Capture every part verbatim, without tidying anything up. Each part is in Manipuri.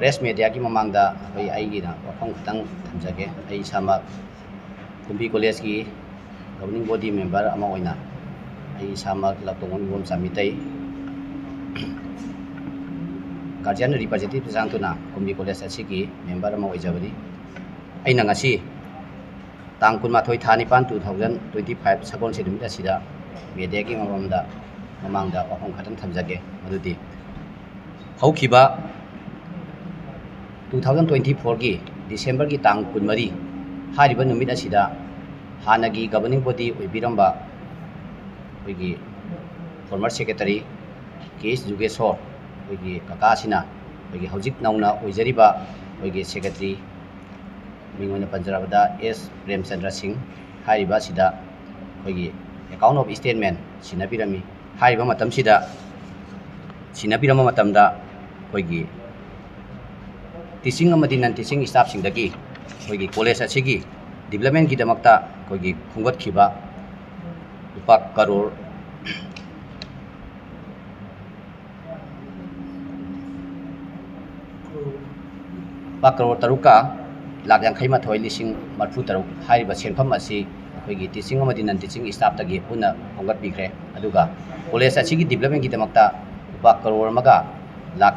Press mediaꯒꯤ ꯃꯃꯥꯡꯗ ꯑꯩꯈꯣꯏ ꯑꯩꯒꯤꯅ ꯋꯥꯐꯝ ꯈꯛꯇꯪ ꯊꯝꯖꯒꯦ꯫ ꯑꯩ ꯏꯁꯥꯃꯛ ꯀꯨꯝꯕꯤ ꯀꯣꯂꯦꯖꯀꯤ governing body member ꯑꯃ ꯑꯣꯏꯅ ꯑꯩ ꯏꯁꯥꯃꯛ ꯂꯥꯛꯇꯣꯡꯕꯝ Ibomcha Meitei, guardian representative ꯆꯥꯡꯇꯨꯅ ꯀꯨꯝꯕꯤ college ꯑꯁꯤꯒꯤ member ꯑꯃ ꯑꯣꯏꯖꯕꯅꯤ꯫ ꯑꯩꯅ ꯉꯁꯤ ꯇꯥꯡ ꯀꯨꯟꯃꯥꯊꯣꯏ ꯊꯥ ꯅꯤꯄꯥꯟ two thousand twenty five ꯁꯒꯣꯜꯁꯦꯟ ꯅꯨꯃꯤꯠ ꯑꯁꯤꯗ mediaꯒꯤ ꯃꯃꯥꯡꯗ, ꯃꯃꯥꯡꯗ ꯋꯥꯐꯝ ꯈꯛꯇꯪ ꯊꯝꯖꯒꯦ꯫ ꯃꯗꯨꯗꯤ ꯍꯧꯈꯤꯕ two thousand twenty fourꯒꯤ Decemberꯒꯤ ꯇꯥꯡ ꯀꯨꯟꯃꯔꯤ ꯍꯥꯏꯔꯤꯕ ꯅꯨꯃꯤꯠ ꯑꯁꯤꯗ ꯍꯥꯟꯅꯒꯤ governing body ꯑꯣꯏꯕꯤꯔꯝꯕ ꯑꯩꯈꯣꯏꯒꯤ former secretary ꯀꯦ ꯑꯦꯁ ꯖꯨꯒꯦꯁꯣꯔ, ꯑꯩꯈꯣꯏꯒꯤ ꯀꯀꯥꯁꯤꯅ ꯑꯩꯈꯣꯏꯒꯤ ꯍꯧꯖꯤꯛ ꯅꯧꯅ ꯑꯣꯏꯖꯔꯤꯕ ꯑꯩꯈꯣꯏꯒꯤ secretary, ꯃꯤꯡ ꯑꯣꯏꯅ ꯄꯟꯖꯔꯕꯗ ꯑꯦꯁ ꯄ꯭ꯔꯦꯝꯆꯟꯗ꯭ꯔ ꯁꯤꯡ ꯍꯥꯏꯔꯤꯕ ꯑꯁꯤꯗ ꯑꯩꯈꯣꯏꯒꯤ account of statement ꯁꯤꯟꯅꯕꯤꯔꯝꯃꯤ꯫ ꯍꯥꯏꯔꯤꯕ ꯃꯇꯝꯁꯤꯗ, ꯁꯤꯟꯅꯕꯤꯔꯝꯕ ꯃꯇꯝꯗ ꯑꯩꯈꯣꯏꯒꯤ teaching ꯑꯃꯗꯤ non teaching staffꯁꯤꯡꯗꯒꯤ ꯑꯩꯈꯣꯏꯒꯤ ꯀꯣꯂꯦꯖ ꯑꯁꯤꯒꯤ developmentꯀꯤꯗꯃꯛꯇ ꯑꯩꯈꯣꯏꯒꯤ ꯈꯣꯝꯒꯠꯈꯤꯕ ꯂꯨꯄꯥ ꯀꯔꯣꯔ ꯂꯨꯄꯥ ꯀꯔꯣꯔ ꯇꯔꯨꯛꯀ ꯂꯥꯛ ꯌꯥꯡꯈꯩ ꯃꯥꯊꯣꯏ ꯂꯤꯁꯤꯡ ꯃꯔꯤꯐꯨ ꯇꯔꯨꯛ ꯍꯥꯏꯔꯤꯕ ꯁꯦꯟꯐꯝ ꯑꯁꯤ ꯑꯩꯈꯣꯏꯒꯤ teaching ꯑꯃꯗꯤ non teaching staffꯇꯒꯤ ꯄꯨꯟꯅ ꯈꯣꯝꯒꯠꯄꯤꯈ꯭ꯔꯦ꯫ ꯑꯗꯨꯒ ꯀꯣꯂꯦꯖ ꯑꯁꯤꯒꯤ developmentꯀꯤꯗꯃꯛꯇ ꯂꯨꯄꯥ ꯀꯔꯣꯔ ꯑꯃꯒ ꯂꯥꯛ,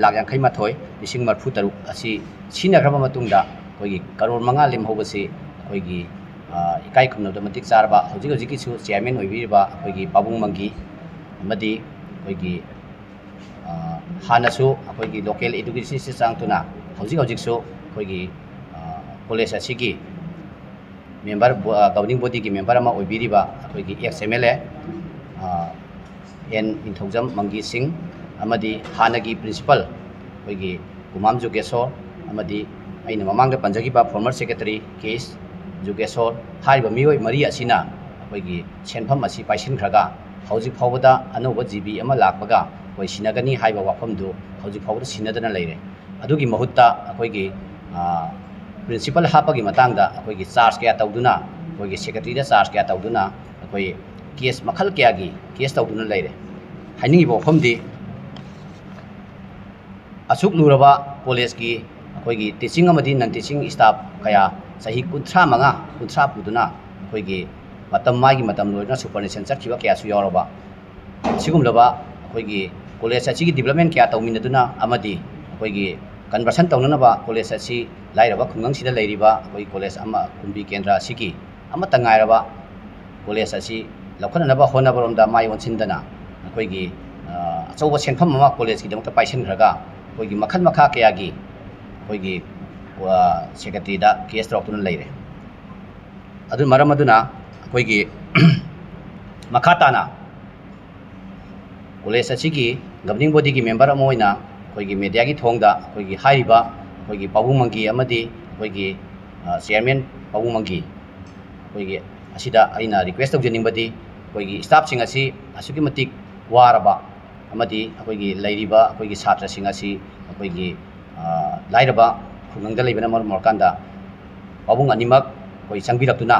ꯂꯥꯛ ꯌꯥꯡꯈꯩ ꯃꯥꯊꯣꯏ ꯂꯤꯁꯤꯡ ꯃꯔꯤꯐꯨ ꯇꯔꯨꯛ ꯑꯁꯤ ꯁꯤꯖꯤꯟꯅꯈ꯭ꯔꯕ ꯃꯇꯨꯡꯗ ꯑꯩꯈꯣꯏꯒꯤ ꯀꯔꯣꯔ ꯃꯉꯥ ꯂꯦꯝꯍꯧꯕꯁꯤ ꯑꯩꯈꯣꯏꯒꯤ, ꯑ, ꯏꯀꯥꯏ ꯈꯨꯝꯅꯕꯗ ꯃꯇꯤꯛ ꯆꯥꯔꯕ, ꯍꯧꯖꯤꯛ ꯍꯧꯖꯤꯛꯀꯤꯁꯨ chairman ꯑꯣꯏꯕꯤꯔꯤꯕ ꯑꯩꯈꯣꯏꯒꯤ ꯄꯥꯕꯨꯡ ꯃꯪꯒꯤ ꯑꯃꯗꯤ ꯑꯩꯈꯣꯏꯒꯤ, ꯑ, ꯍꯥꯟꯅꯁꯨ ꯑꯩꯈꯣꯏꯒꯤ local advocacy ꯆꯥꯡꯇꯨꯅ ꯍꯧꯖꯤꯛ ꯍꯧꯖꯤꯛꯁꯨ ꯑꯩꯈꯣꯏꯒꯤ, ꯑ, ꯀꯣꯂꯦꯖ ꯑꯁꯤꯒꯤ member, ꯑ, governing bodyꯒꯤ member ꯑꯃ ꯑꯣꯏꯕꯤꯔꯤꯕ ꯑꯩꯈꯣꯏꯒꯤ ex M L A, ꯑ, ꯑꯦꯟ ꯅꯤꯡꯊꯧꯖꯝ ꯃꯪꯒꯤ ꯁꯤꯡ ꯑꯃꯗꯤ ꯍꯥꯟꯅꯒꯤ principal ꯑꯩꯈꯣꯏꯒꯤ ꯀꯨꯃꯥꯝ ꯖꯨꯒꯦꯁꯣꯔ ꯑꯃꯗꯤ ꯑꯩꯅ ꯃꯃꯥꯡꯗ ꯄꯟꯖꯈꯤꯕ former secretary ꯀꯦ ꯑꯦꯁ ꯖꯨꯒꯦꯁꯣꯔ ꯍꯥꯏꯔꯤꯕ ꯃꯤꯑꯣꯏ ꯃꯔꯤ ꯑꯁꯤꯅ ꯑꯩꯈꯣꯏꯒꯤ ꯁꯦꯟꯐꯝ ꯑꯁꯤ ꯄꯥꯏꯁꯤꯟꯈ꯭ꯔꯒ ꯍꯧꯖꯤꯛ ꯐꯥꯎꯕꯗ ꯑꯅꯧꯕ G B ꯑꯃ ꯂꯥꯛꯄꯒ ꯑꯩꯈꯣꯏ ꯁꯤꯟꯅꯒꯅꯤ ꯍꯥꯏꯕ ꯋꯥꯐꯝꯗꯨ ꯍꯧꯖꯤꯛ ꯐꯥꯎꯕꯗ ꯁꯤꯟꯅꯗꯅ ꯂꯩꯔꯦ꯫ ꯑꯗꯨꯒꯤ ꯃꯍꯨꯠꯇ ꯑꯩꯈꯣꯏꯒꯤ, ꯑ, principal ꯍꯥꯞꯄꯒꯤ ꯃꯇꯥꯡꯗ ꯑꯩꯈꯣꯏꯒꯤ charge ꯀꯌꯥ ꯇꯧꯗꯨꯅ, ꯑꯩꯈꯣꯏꯒꯤ secretaryꯗ charge ꯀꯌꯥ ꯇꯧꯗꯨꯅ ꯑꯩꯈꯣꯏ case ꯃꯈꯜ ꯀꯌꯥꯒꯤ case ꯇꯧꯗꯨꯅ ꯂꯩꯔꯦ꯫ ꯍꯥꯏꯅꯤꯡꯉꯤꯕ ꯋꯥꯐꯝꯗꯤ ꯑꯁꯨꯛ ꯂꯨꯔꯕ ꯀꯣꯂꯦꯖꯀꯤ ꯑꯩꯈꯣꯏꯒꯤ ꯇꯤꯆꯤꯡ ꯑꯃꯗꯤ ꯅꯟ ꯇꯤꯆꯤꯡ ꯁ꯭ꯇꯥꯐ ꯀꯌꯥ ꯆꯍꯤ ꯀꯨꯟꯊ꯭ꯔꯥ ꯃꯉꯥ, ꯀꯨꯟꯊ꯭ꯔꯥ ꯄꯨꯗꯨꯅ ꯑꯩꯈꯣꯏꯒꯤ ꯃꯇꯝ, ꯃꯥꯒꯤ ꯃꯇꯝ ꯂꯣꯏꯗꯨꯅ ꯁꯨꯄꯔꯅꯦꯁꯟ ꯆꯠꯈꯤꯕ ꯀꯌꯥꯁꯨ ꯌꯥꯎꯔꯕ, ꯁꯤꯒꯨꯝꯂꯕ ꯑꯩꯈꯣꯏꯒꯤ ꯀꯣꯂꯦꯖ ꯑꯁꯤꯒꯤ ꯗꯤꯕ꯭ꯂꯞꯃꯦꯟ ꯀꯌꯥ ꯇꯧꯃꯤꯟꯅꯗꯨꯅ ꯑꯃꯗꯤ ꯑꯩꯈꯣꯏꯒꯤ ꯀꯟꯚꯔꯁꯟ ꯇꯧꯅꯅꯕ ꯀꯣꯂꯦꯖ ꯑꯁꯤ ꯂꯥꯏꯔꯕ ꯈꯨꯡꯒꯪꯁꯤꯗ ꯂꯩꯔꯤꯕ ꯑꯩꯈꯣꯏ ꯀꯣꯂꯦꯖ ꯑꯃ, ꯀꯨꯝꯕꯤ ꯀꯦꯟꯗ꯭ꯔ ꯑꯁꯤꯒꯤ ꯑꯃꯠꯇ ꯉꯥꯏꯔꯕ ꯀꯣꯂꯦꯖ ꯑꯁꯤ ꯂꯧꯈꯠꯅꯅꯕ ꯍꯣꯠꯅꯕꯔꯣꯝꯗ ꯃꯥꯏ ꯑꯣꯟꯁꯤꯟꯗꯅ ꯑꯩꯈꯣꯏꯒꯤ, ꯑ, ꯑꯆꯧꯕ ꯁꯦꯟꯐꯝ ꯑꯃ ꯀꯣꯂꯦꯖꯀꯤꯗꯃꯛꯇ ꯄꯥꯏꯁꯤꯟꯈ꯭ꯔꯒ ꯑꯩꯈꯣꯏꯒꯤ ꯃꯈꯜ ꯃꯈꯥ ꯀꯌꯥꯒꯤ ꯑꯩꯈꯣꯏꯒꯤ, ꯑ, ꯁꯦꯀ꯭ꯔꯦꯇꯔꯤꯗ ꯀꯦꯁ ꯇꯧꯔꯛꯇꯨꯅ ꯂꯩꯔꯦ꯫ ꯑꯗꯨꯅ ꯃꯔꯝ ꯑꯗꯨꯅ ꯑꯩꯈꯣꯏꯒꯤ ꯃꯈꯥ ꯇꯥꯅ ꯀꯣꯂꯦꯖ ꯑꯁꯤꯒꯤ ꯒꯕꯔꯅꯤꯡ ꯕꯣꯗꯤꯒꯤ ꯃꯦꯝꯕꯔ ꯑꯃ ꯑꯣꯏꯅ ꯑꯩꯈꯣꯏꯒꯤ ꯃꯦꯗꯤꯌꯥꯒꯤ ꯊꯣꯡꯗ ꯑꯩꯈꯣꯏꯒꯤ ꯍꯥꯏꯔꯤꯕ ꯑꯩꯈꯣꯏꯒꯤ ꯄꯥꯕꯨꯡ ꯃꯪꯒꯤ ꯑꯃꯗꯤ ꯑꯩꯈꯣꯏꯒꯤ, ꯑ, ꯆꯤꯌꯔꯃꯦꯟ ꯄꯥꯕꯨꯡ ꯃꯪꯒꯤ ꯑꯩꯈꯣꯏꯒꯤ ꯑꯁꯤꯗ ꯑꯩꯅ ꯔꯤꯀ꯭ꯋꯦꯁ ꯇꯧꯖꯅꯤꯡꯕꯗꯤ ꯑꯩꯈꯣꯏꯒꯤ ꯁ꯭ꯇꯥꯐꯁꯤꯡ ꯑꯁꯤ ꯑꯁꯨꯛꯀꯤ ꯃꯇꯤꯛ ꯋꯥꯔꯕ ꯑꯃꯗꯤ ꯑꯩꯈꯣꯏꯒꯤ ꯂꯩꯔꯤꯕ ꯑꯩꯈꯣꯏꯒꯤ ꯁꯥꯇ꯭ꯔꯁꯤꯡ ꯑꯁꯤ ꯑꯩꯈꯣꯏꯒꯤ, ꯑ, ꯂꯥꯏꯔꯕ ꯈꯨꯡꯒꯪꯗ ꯂꯩꯕꯅ ꯃꯔꯝ ꯑꯣꯏꯔꯀꯥꯟꯗ ꯄꯥꯕꯨꯡ ꯑꯅꯤꯃꯛ ꯑꯩꯈꯣꯏ ꯆꯪꯕꯤꯔꯛꯇꯨꯅ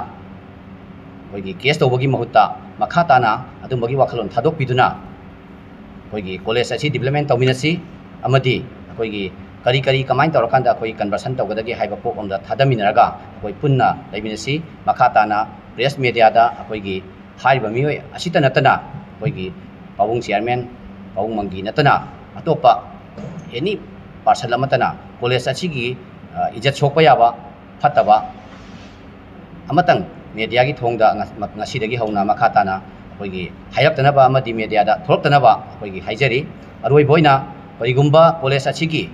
ꯑꯩꯈꯣꯏꯒꯤ ꯀꯦꯁ ꯇꯧꯕꯒꯤ ꯃꯍꯨꯠꯇ ꯃꯈꯥ ꯇꯥꯅ ꯑꯗꯨꯝꯕꯒꯤ ꯋꯥꯈꯜꯂꯣꯟ ꯊꯥꯗꯣꯛꯄꯤꯗꯨꯅ ꯑꯩꯈꯣꯏꯒꯤ ꯀꯣꯂꯦꯖ ꯑꯁꯤ ꯗꯤꯕ꯭ꯂꯞꯃꯦꯟ ꯇꯧꯃꯤꯟꯅꯁꯤ ꯑꯃꯗꯤ ꯑꯩꯈꯣꯏꯒꯤ ꯀꯔꯤ ꯀꯔꯤ ꯀꯃꯥꯏꯅ ꯇꯧꯔꯀꯥꯟꯗ ꯑꯩꯈꯣꯏ ꯀꯟꯚꯔꯁꯟ ꯇꯧꯒꯗꯒꯦ ꯍꯥꯏꯕ ꯀꯣꯛ ꯑꯃꯗ ꯊꯥꯗꯃꯤꯟꯅꯔꯒ ꯑꯩꯈꯣꯏ ꯄꯨꯟꯅ ꯂꯩꯃꯤꯟꯅꯁꯤ꯫ ꯃꯈꯥ ꯇꯥꯅ ꯄ꯭ꯔꯦꯁ ꯃꯦꯗꯤꯌꯥꯗ ꯑꯩꯈꯣꯏꯒꯤ ꯍꯥꯏꯔꯤꯕ ꯃꯤꯑꯣꯏ ꯑꯁꯤꯇ ꯅꯠꯇꯅ ꯑꯩꯈꯣꯏꯒꯤ ꯄꯥꯕꯨꯡ ꯆꯤꯌꯔꯃꯦꯟ, ꯄꯥꯕꯨꯡ ꯃꯪꯒꯤ ꯅꯠꯇꯅ ꯑꯇꯣꯞꯄ ꯑꯦꯅꯤ ꯄꯥꯔꯁꯟ ꯑꯃꯠꯇꯅ ꯀꯣꯂꯦꯖ ꯑꯁꯤꯒꯤ, ꯑ, ꯏꯖꯠ ꯁꯣꯛꯄ ꯌꯥꯕ ꯐꯠꯇꯕ ꯑꯃꯇꯪ ꯃꯦꯗꯤꯌꯥꯒꯤ ꯊꯣꯡꯗ ꯉ-, ꯉꯁꯤꯗꯒꯤ ꯍꯧꯅ ꯃꯈꯥ ꯇꯥꯅ ꯑꯩꯈꯣꯏꯒꯤ ꯍꯥꯏꯔꯛꯇꯅꯕ ꯑꯃꯗꯤ ꯃꯦꯗꯤꯌꯥꯗ ꯊꯣꯛꯂꯛꯇꯅꯕ ꯑꯩꯈꯣꯏꯒꯤ ꯍꯥꯏꯖꯔꯤ꯫ ꯑꯔꯣꯏꯕ ꯑꯣꯏꯅ ꯀꯔꯤꯒꯨꯝꯕ ꯀꯣꯂꯦꯖ ꯑꯁꯤꯒꯤ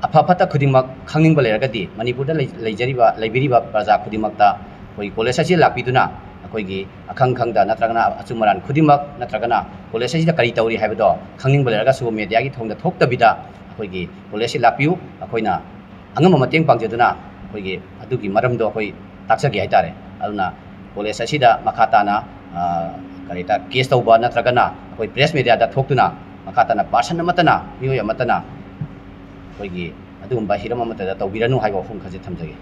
ꯑꯐ ꯐꯠꯇ ꯈꯨꯗꯤꯡꯃꯛ ꯈꯪꯅꯤꯡꯕ ꯂꯩꯔꯒꯗꯤ ꯃꯅꯤꯄꯨꯔꯗ ꯂꯩ-, ꯂꯩꯖꯔꯤꯕ, ꯂꯩꯕꯤꯔꯤꯕ ꯄ꯭ꯔꯖꯥ ꯈꯨꯗꯤꯡꯃꯛꯇ ꯑꯩꯈꯣꯏꯒꯤ ꯀꯣꯂꯦꯖ ꯑꯁꯤꯗ ꯂꯥꯛꯄꯤꯗꯨꯅ ꯑꯩꯈꯣꯏꯒꯤ ꯑꯈꯪ ꯈꯪꯗ ꯅꯠꯇ꯭ꯔꯒꯅ ꯑꯆꯨꯝ ꯑꯔꯥꯟ ꯈꯨꯗꯤꯡꯃꯛ ꯅꯠꯇ꯭ꯔꯒꯅ ꯀꯣꯂꯦꯖ ꯑꯁꯤꯗ ꯀꯔꯤ ꯇꯧꯔꯤ ꯍꯥꯏꯕꯗꯣ ꯈꯪꯅꯤꯡꯕ ꯂꯩꯔꯒꯁꯨ ꯃꯦꯗꯤꯌꯥꯒꯤ ꯊꯣꯡꯗ ꯊꯣꯛꯇꯕꯤꯗ ꯑꯩꯈꯣꯏꯒꯤ ꯀꯣꯂꯦꯖꯁꯤ ꯂꯥꯛꯄꯤꯌꯨ꯫ ꯑꯩꯈꯣꯏꯅ ꯑꯉꯝꯕ ꯃꯇꯦꯡ ꯄꯥꯡꯖꯗꯨꯅ ꯑꯩꯈꯣꯏꯒꯤ ꯑꯗꯨꯒꯤ ꯃꯔꯝꯗꯣ ꯑꯩꯈꯣꯏ ꯇꯥꯛꯆꯒꯦ ꯍꯥꯏꯇꯥꯔꯦ꯫ ꯑꯗꯨꯅ ꯀꯣꯂꯦꯖ ꯑꯁꯤꯗ ꯃꯈꯥ ꯇꯥꯅ, ꯑ, ꯀꯔꯤ ꯍꯥꯏꯇꯥꯔꯦ, ꯀꯦꯁ ꯇꯧꯕ ꯅꯠꯇ꯭ꯔꯒꯅ ꯑꯩꯈꯣꯏ ꯄ꯭ꯔꯦꯁ ꯃꯦꯗꯤꯌꯥꯗ ꯊꯣꯛꯇꯨꯅ ꯃꯈꯥ ꯇꯥꯅ ꯄꯥꯔꯁꯟ ꯑꯃꯠꯇꯅ, ꯃꯤꯑꯣꯏ ꯑꯃꯠꯇꯅ ꯑꯩꯈꯣꯏꯒꯤ ꯑꯗꯨꯒꯨꯝꯕ ꯍꯤꯔꯝ ꯑꯃꯠꯇꯗ ꯇꯧꯕꯤꯔꯅꯨ ꯍꯥꯏꯕ ꯋꯥꯐꯝ ꯈꯔꯁꯦ ꯊꯝꯖꯒꯦ꯫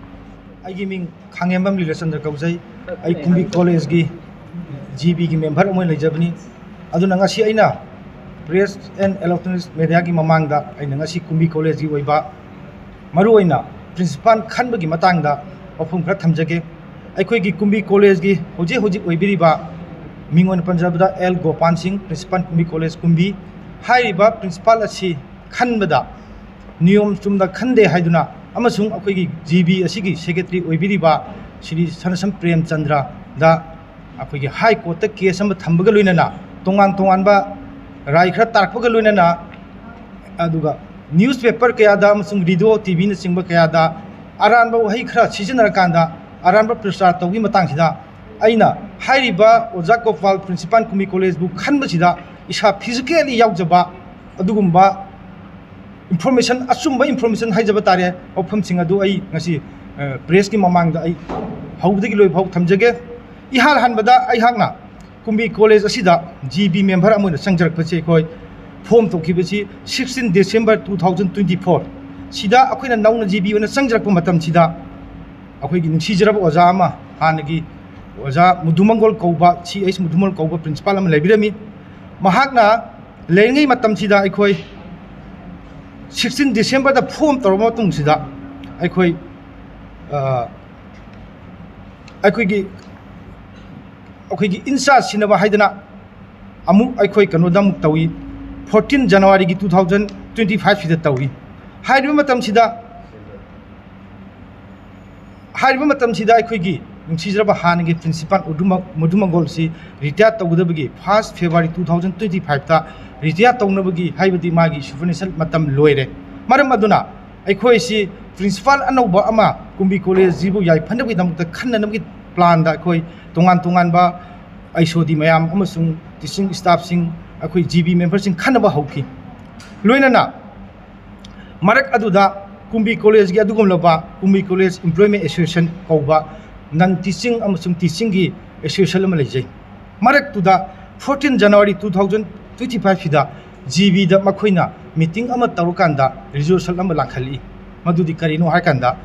ꯑꯩꯒꯤ ꯃꯤꯡ ꯈꯥꯡꯉꯦꯝꯕꯝ ꯂꯤꯂꯆꯟꯗ꯭ꯔ ꯀꯧꯖꯩ꯫ ꯑꯩ ꯀꯨꯝꯕꯤ ꯀꯣꯂꯦꯖꯀꯤ ꯖꯤ ꯕꯤꯒꯤ ꯃꯦꯝꯕꯔ ꯑꯃ ꯑꯣꯏꯅ ꯂꯩꯖꯕꯅꯤ꯫ ꯑꯗꯨꯅ ꯉꯁꯤ ꯑꯩꯅ Press and Electronics Mediaꯒꯤ ꯃꯃꯥꯡꯗ ꯑꯩꯅ ꯉꯁꯤ ꯀꯨꯝꯕꯤ ꯀꯣꯂꯦꯖꯀꯤ ꯑꯣꯏꯕ ꯃꯔꯨꯑꯣꯏꯅ ꯄ꯭ꯔꯤꯟꯁꯤꯄꯥꯜ ꯈꯟꯕꯒꯤ ꯃꯇꯥꯡꯗ ꯋꯥꯐꯝ ꯈꯔ ꯊꯝꯖꯒꯦ꯫ ꯑꯩꯈꯣꯏꯒꯤ ꯀꯨꯝꯕꯤ ꯀꯣꯂꯦꯖꯀꯤ ꯍꯧꯖꯤꯛ ꯍꯧꯖꯤꯛ ꯑꯣꯏꯕꯤꯔꯤꯕ ꯃꯤꯡ ꯑꯣꯏꯅ ꯄꯟꯖꯕꯗ ꯑꯦꯜ ꯒꯣꯄꯥꯟ ꯁꯤꯡ, ꯄ꯭ꯔꯤꯟꯁꯤꯄꯥꯜ ꯀꯨꯝꯕꯤ ꯀꯣꯂꯦꯖ ꯀꯨꯝꯕꯤ꯫ ꯍꯥꯏꯔꯤꯕ ꯄ꯭ꯔꯤꯟꯁꯤꯄꯥꯜ ꯑꯁꯤ ꯈꯟꯕꯗ ꯅꯤꯌꯣꯝ ꯆꯨꯝꯅ ꯈꯟꯗꯦ ꯍꯥꯏꯗꯨꯅ ꯑꯃꯁꯨꯡ ꯑꯩꯈꯣꯏꯒꯤ ꯖꯤ ꯕꯤ ꯑꯁꯤꯒꯤ ꯁꯦꯀ꯭ꯔꯦꯇꯔꯤ ꯑꯣꯏꯕꯤꯔꯤꯕ ꯁ꯭ꯔꯤ ꯁꯅꯥꯁꯝ ꯄ꯭ꯔꯦꯝꯆꯟꯗ꯭ꯔꯗ ꯑꯩꯈꯣꯏꯒꯤ ꯍꯥꯏ ꯀꯣꯔꯠꯇ ꯀꯦꯁ ꯑꯃ ꯊꯝꯕꯒ ꯂꯣꯏꯅꯅ ꯇꯣꯉꯥꯟ ꯇꯣꯉꯥꯟꯕ ꯔꯥꯏ ꯈꯔ ꯇꯥꯔꯛꯄꯒ ꯂꯣꯏꯅꯅ ꯑꯗꯨꯒ ꯅ꯭ꯌꯨꯁꯄꯦꯄꯔ ꯀꯌꯥꯗ ꯑꯃꯁꯨꯡ ꯔꯦꯗꯤꯑꯣ, ꯇꯤ ꯚꯤꯅꯆꯤꯡꯕ ꯀꯌꯥꯗ ꯑꯔꯥꯟꯕ ꯋꯥꯍꯩ ꯈꯔ ꯁꯤꯖꯤꯟꯅꯔꯀꯥꯟꯗ ꯑꯔꯥꯟꯕ ꯄ꯭ꯔꯆꯥꯔ ꯇꯧꯕꯒꯤ ꯃꯇꯥꯡꯁꯤꯗ ꯑꯩꯅ ꯍꯥꯏꯔꯤꯕ ꯑꯣꯖꯥ ꯒꯣꯄꯥꯜ ꯄ꯭ꯔꯤꯟꯁꯤꯄꯥꯜ ꯀꯨꯝꯕꯤ ꯀꯣꯂꯦꯖꯄꯨ ꯈꯟꯕꯁꯤꯗ ꯏꯁꯥ ꯐꯤꯖꯤꯀꯦꯜꯂꯤ ꯌꯥꯎꯖꯕ ꯑꯗꯨꯒꯨꯝꯕ ꯏꯟꯐꯣꯔꯃꯦꯁꯟ, ꯑꯆꯨꯝꯕ ꯏꯟꯐꯣꯔꯃꯦꯁꯟ ꯍꯥꯏꯖꯕ ꯇꯥꯔꯦ, ꯋꯥꯐꯝꯁꯤꯡ ꯑꯗꯨ ꯑꯩ ꯉꯁꯤ, ꯑ, ꯄ꯭ꯔꯦꯁꯀꯤ ꯃꯃꯥꯡꯗ ꯑꯩ ꯍꯧꯕꯗꯒꯤ ꯂꯣꯏꯕ ꯐꯥꯎ ꯊꯝꯖꯒꯦ꯫ ꯏꯍꯥꯟ ꯍꯥꯟꯕꯗ ꯑꯩꯍꯥꯛꯅ ꯀꯨꯝꯕꯤ ꯀꯣꯂꯦꯖ ꯑꯁꯤꯗ ꯖꯤ ꯕꯤ ꯃꯦꯝꯕꯔ ꯑꯃ ꯑꯣꯏꯅ ꯆꯪꯖꯔꯛꯄꯁꯤ ꯑꯩꯈꯣꯏ form ꯇꯧꯈꯤꯕꯁꯤ sixteen December two thousand twenty four꯫ ꯁꯤꯗ ꯑꯩꯈꯣꯏꯅ ꯅꯧꯅ ꯖꯤ ꯕꯤ ꯑꯣꯏꯅ ꯆꯪꯖꯔꯛꯄ ꯃꯇꯝꯁꯤꯗ ꯑꯩꯈꯣꯏꯒꯤ ꯅꯨꯡꯁꯤꯖꯔꯕ ꯑꯣꯖꯥ ꯑꯃ, ꯍꯥꯟꯅꯒꯤ ꯑꯣꯖꯥ ꯃꯨꯗꯨꯃꯪꯒꯣꯜ ꯀꯧꯕ, ꯁꯤ ꯑꯩꯆ ꯃꯨꯗꯨꯃꯪꯒꯣꯜ ꯀꯧꯕ ꯄ꯭ꯔꯤꯟꯁꯤꯄꯥꯜ ꯑꯃ ꯂꯩꯕꯤꯔꯝꯃꯤ꯫ ꯃꯍꯥꯛꯅ ꯂꯩꯔꯤꯉꯩ ꯃꯇꯝꯁꯤꯗ ꯑꯩꯈꯣꯏ sixteen Decemberꯗ ꯐꯣꯝ ꯇꯧꯔꯕ ꯃꯇꯨꯡꯁꯤꯗ ꯑꯩꯈꯣꯏ, ꯑ, ꯑꯩꯈꯣꯏꯒꯤ, ꯑꯩꯈꯣꯏꯒꯤ ꯏꯟꯆꯥꯔꯖ ꯁꯤꯟꯅꯕ ꯍꯥꯏꯗꯅ ꯑꯃꯨꯛ ꯑꯩꯈꯣꯏ ꯀꯩꯅꯣꯗ ꯑꯃꯨꯛ ꯇꯧꯏ, fourteen Januaryꯒꯤ two thousand twenty fiveꯁꯤꯗ ꯇꯧꯏ꯫ ꯍꯥꯏꯔꯤꯕ ꯃꯇꯝꯁꯤꯗ, ꯍꯥꯏꯔꯤꯕ ꯃꯇꯝꯁꯤꯗ ꯑꯩꯈꯣꯏꯒꯤ ꯅꯨꯡꯁꯤꯖꯔꯕ ꯍꯥꯟꯅꯒꯤ ꯄ꯭ꯔꯤꯟꯁꯤꯄꯥꯜ ꯎꯗꯨꯃ-, ꯃꯨꯗꯨꯃꯪꯒꯣꯜꯁꯤ ꯔꯤꯇꯥꯌꯔ ꯇꯧꯒꯗꯕꯒꯤ first February two thousand twenty fiveꯇ ꯔꯤꯇꯥꯌꯔ ꯇꯧꯅꯕꯒꯤ ꯍꯥꯏꯕꯗꯤ ꯃꯥꯒꯤ ꯁꯨꯄꯔꯅꯦꯁꯅꯦꯜ ꯃꯇꯝ ꯂꯣꯏꯔꯦ꯫ ꯃꯔꯝ ꯑꯗꯨꯅ ꯑꯩꯈꯣꯏꯁꯤ ꯄ꯭ꯔꯤꯟꯁꯤꯄꯥꯜ ꯑꯅꯧꯕ ꯑꯃ ꯀꯨꯝꯕꯤ ꯀꯣꯂꯦꯖꯁꯤꯕꯨ ꯌꯥꯏꯐꯅꯕꯒꯤꯗꯃꯛꯇ ꯈꯟꯅꯅꯕꯒꯤ ꯄ꯭ꯂꯥꯟꯗ ꯑꯩꯈꯣꯏ ꯇꯣꯉꯥꯟ ꯇꯣꯉꯥꯟꯕ ꯑꯩꯁꯣꯗꯤ ꯃꯌꯥꯝ ꯑꯃꯁꯨꯡ ꯇꯤꯆꯤꯡ ꯁ꯭ꯇꯥꯐꯁꯤꯡ, ꯑꯩꯈꯣꯏ ꯖꯤ ꯕꯤ ꯃꯦꯝꯕꯔꯁꯤꯡ ꯈꯟꯅꯕ ꯍꯧꯈꯤ꯫ ꯂꯣꯏꯅꯅ ꯃꯔꯛ ꯑꯗꯨꯗ ꯀꯨꯝꯕꯤ ꯀꯣꯂꯦꯖꯀꯤ ꯑꯗꯨꯒꯨꯝꯂꯕ ꯀꯨꯝꯕꯤ ꯀꯣꯂꯦꯖ ꯏꯝꯄ꯭ꯂꯣꯏꯃꯦꯟ ꯑꯦꯁꯣꯁꯤꯌꯦꯁꯟ ꯀꯧꯕ ꯅꯟ ꯇꯤꯆꯤꯡ ꯑꯃꯁꯨꯡ ꯇꯤꯆꯤꯡꯒꯤ ꯑꯦꯁꯣꯁꯤꯌꯦꯁꯟ ꯑꯃ ꯂꯩꯖꯩ꯫ ꯃꯔꯛꯇꯨꯗ fourteen January two thousand twenty fiveꯁꯤꯗ ꯖꯤ ꯕꯤꯗ ꯃꯈꯣꯏꯅ ꯃꯤꯇꯤꯡ ꯑꯃ ꯇꯧꯔꯀꯥꯟꯗ ꯔꯤꯖꯣꯂꯨꯁꯟ ꯑꯃ ꯂꯥꯡꯈꯠꯂꯛꯏ꯫ ꯃꯗꯨꯗꯤ ꯀꯔꯤꯅꯣ ꯍꯥꯏꯀꯥꯟꯗ,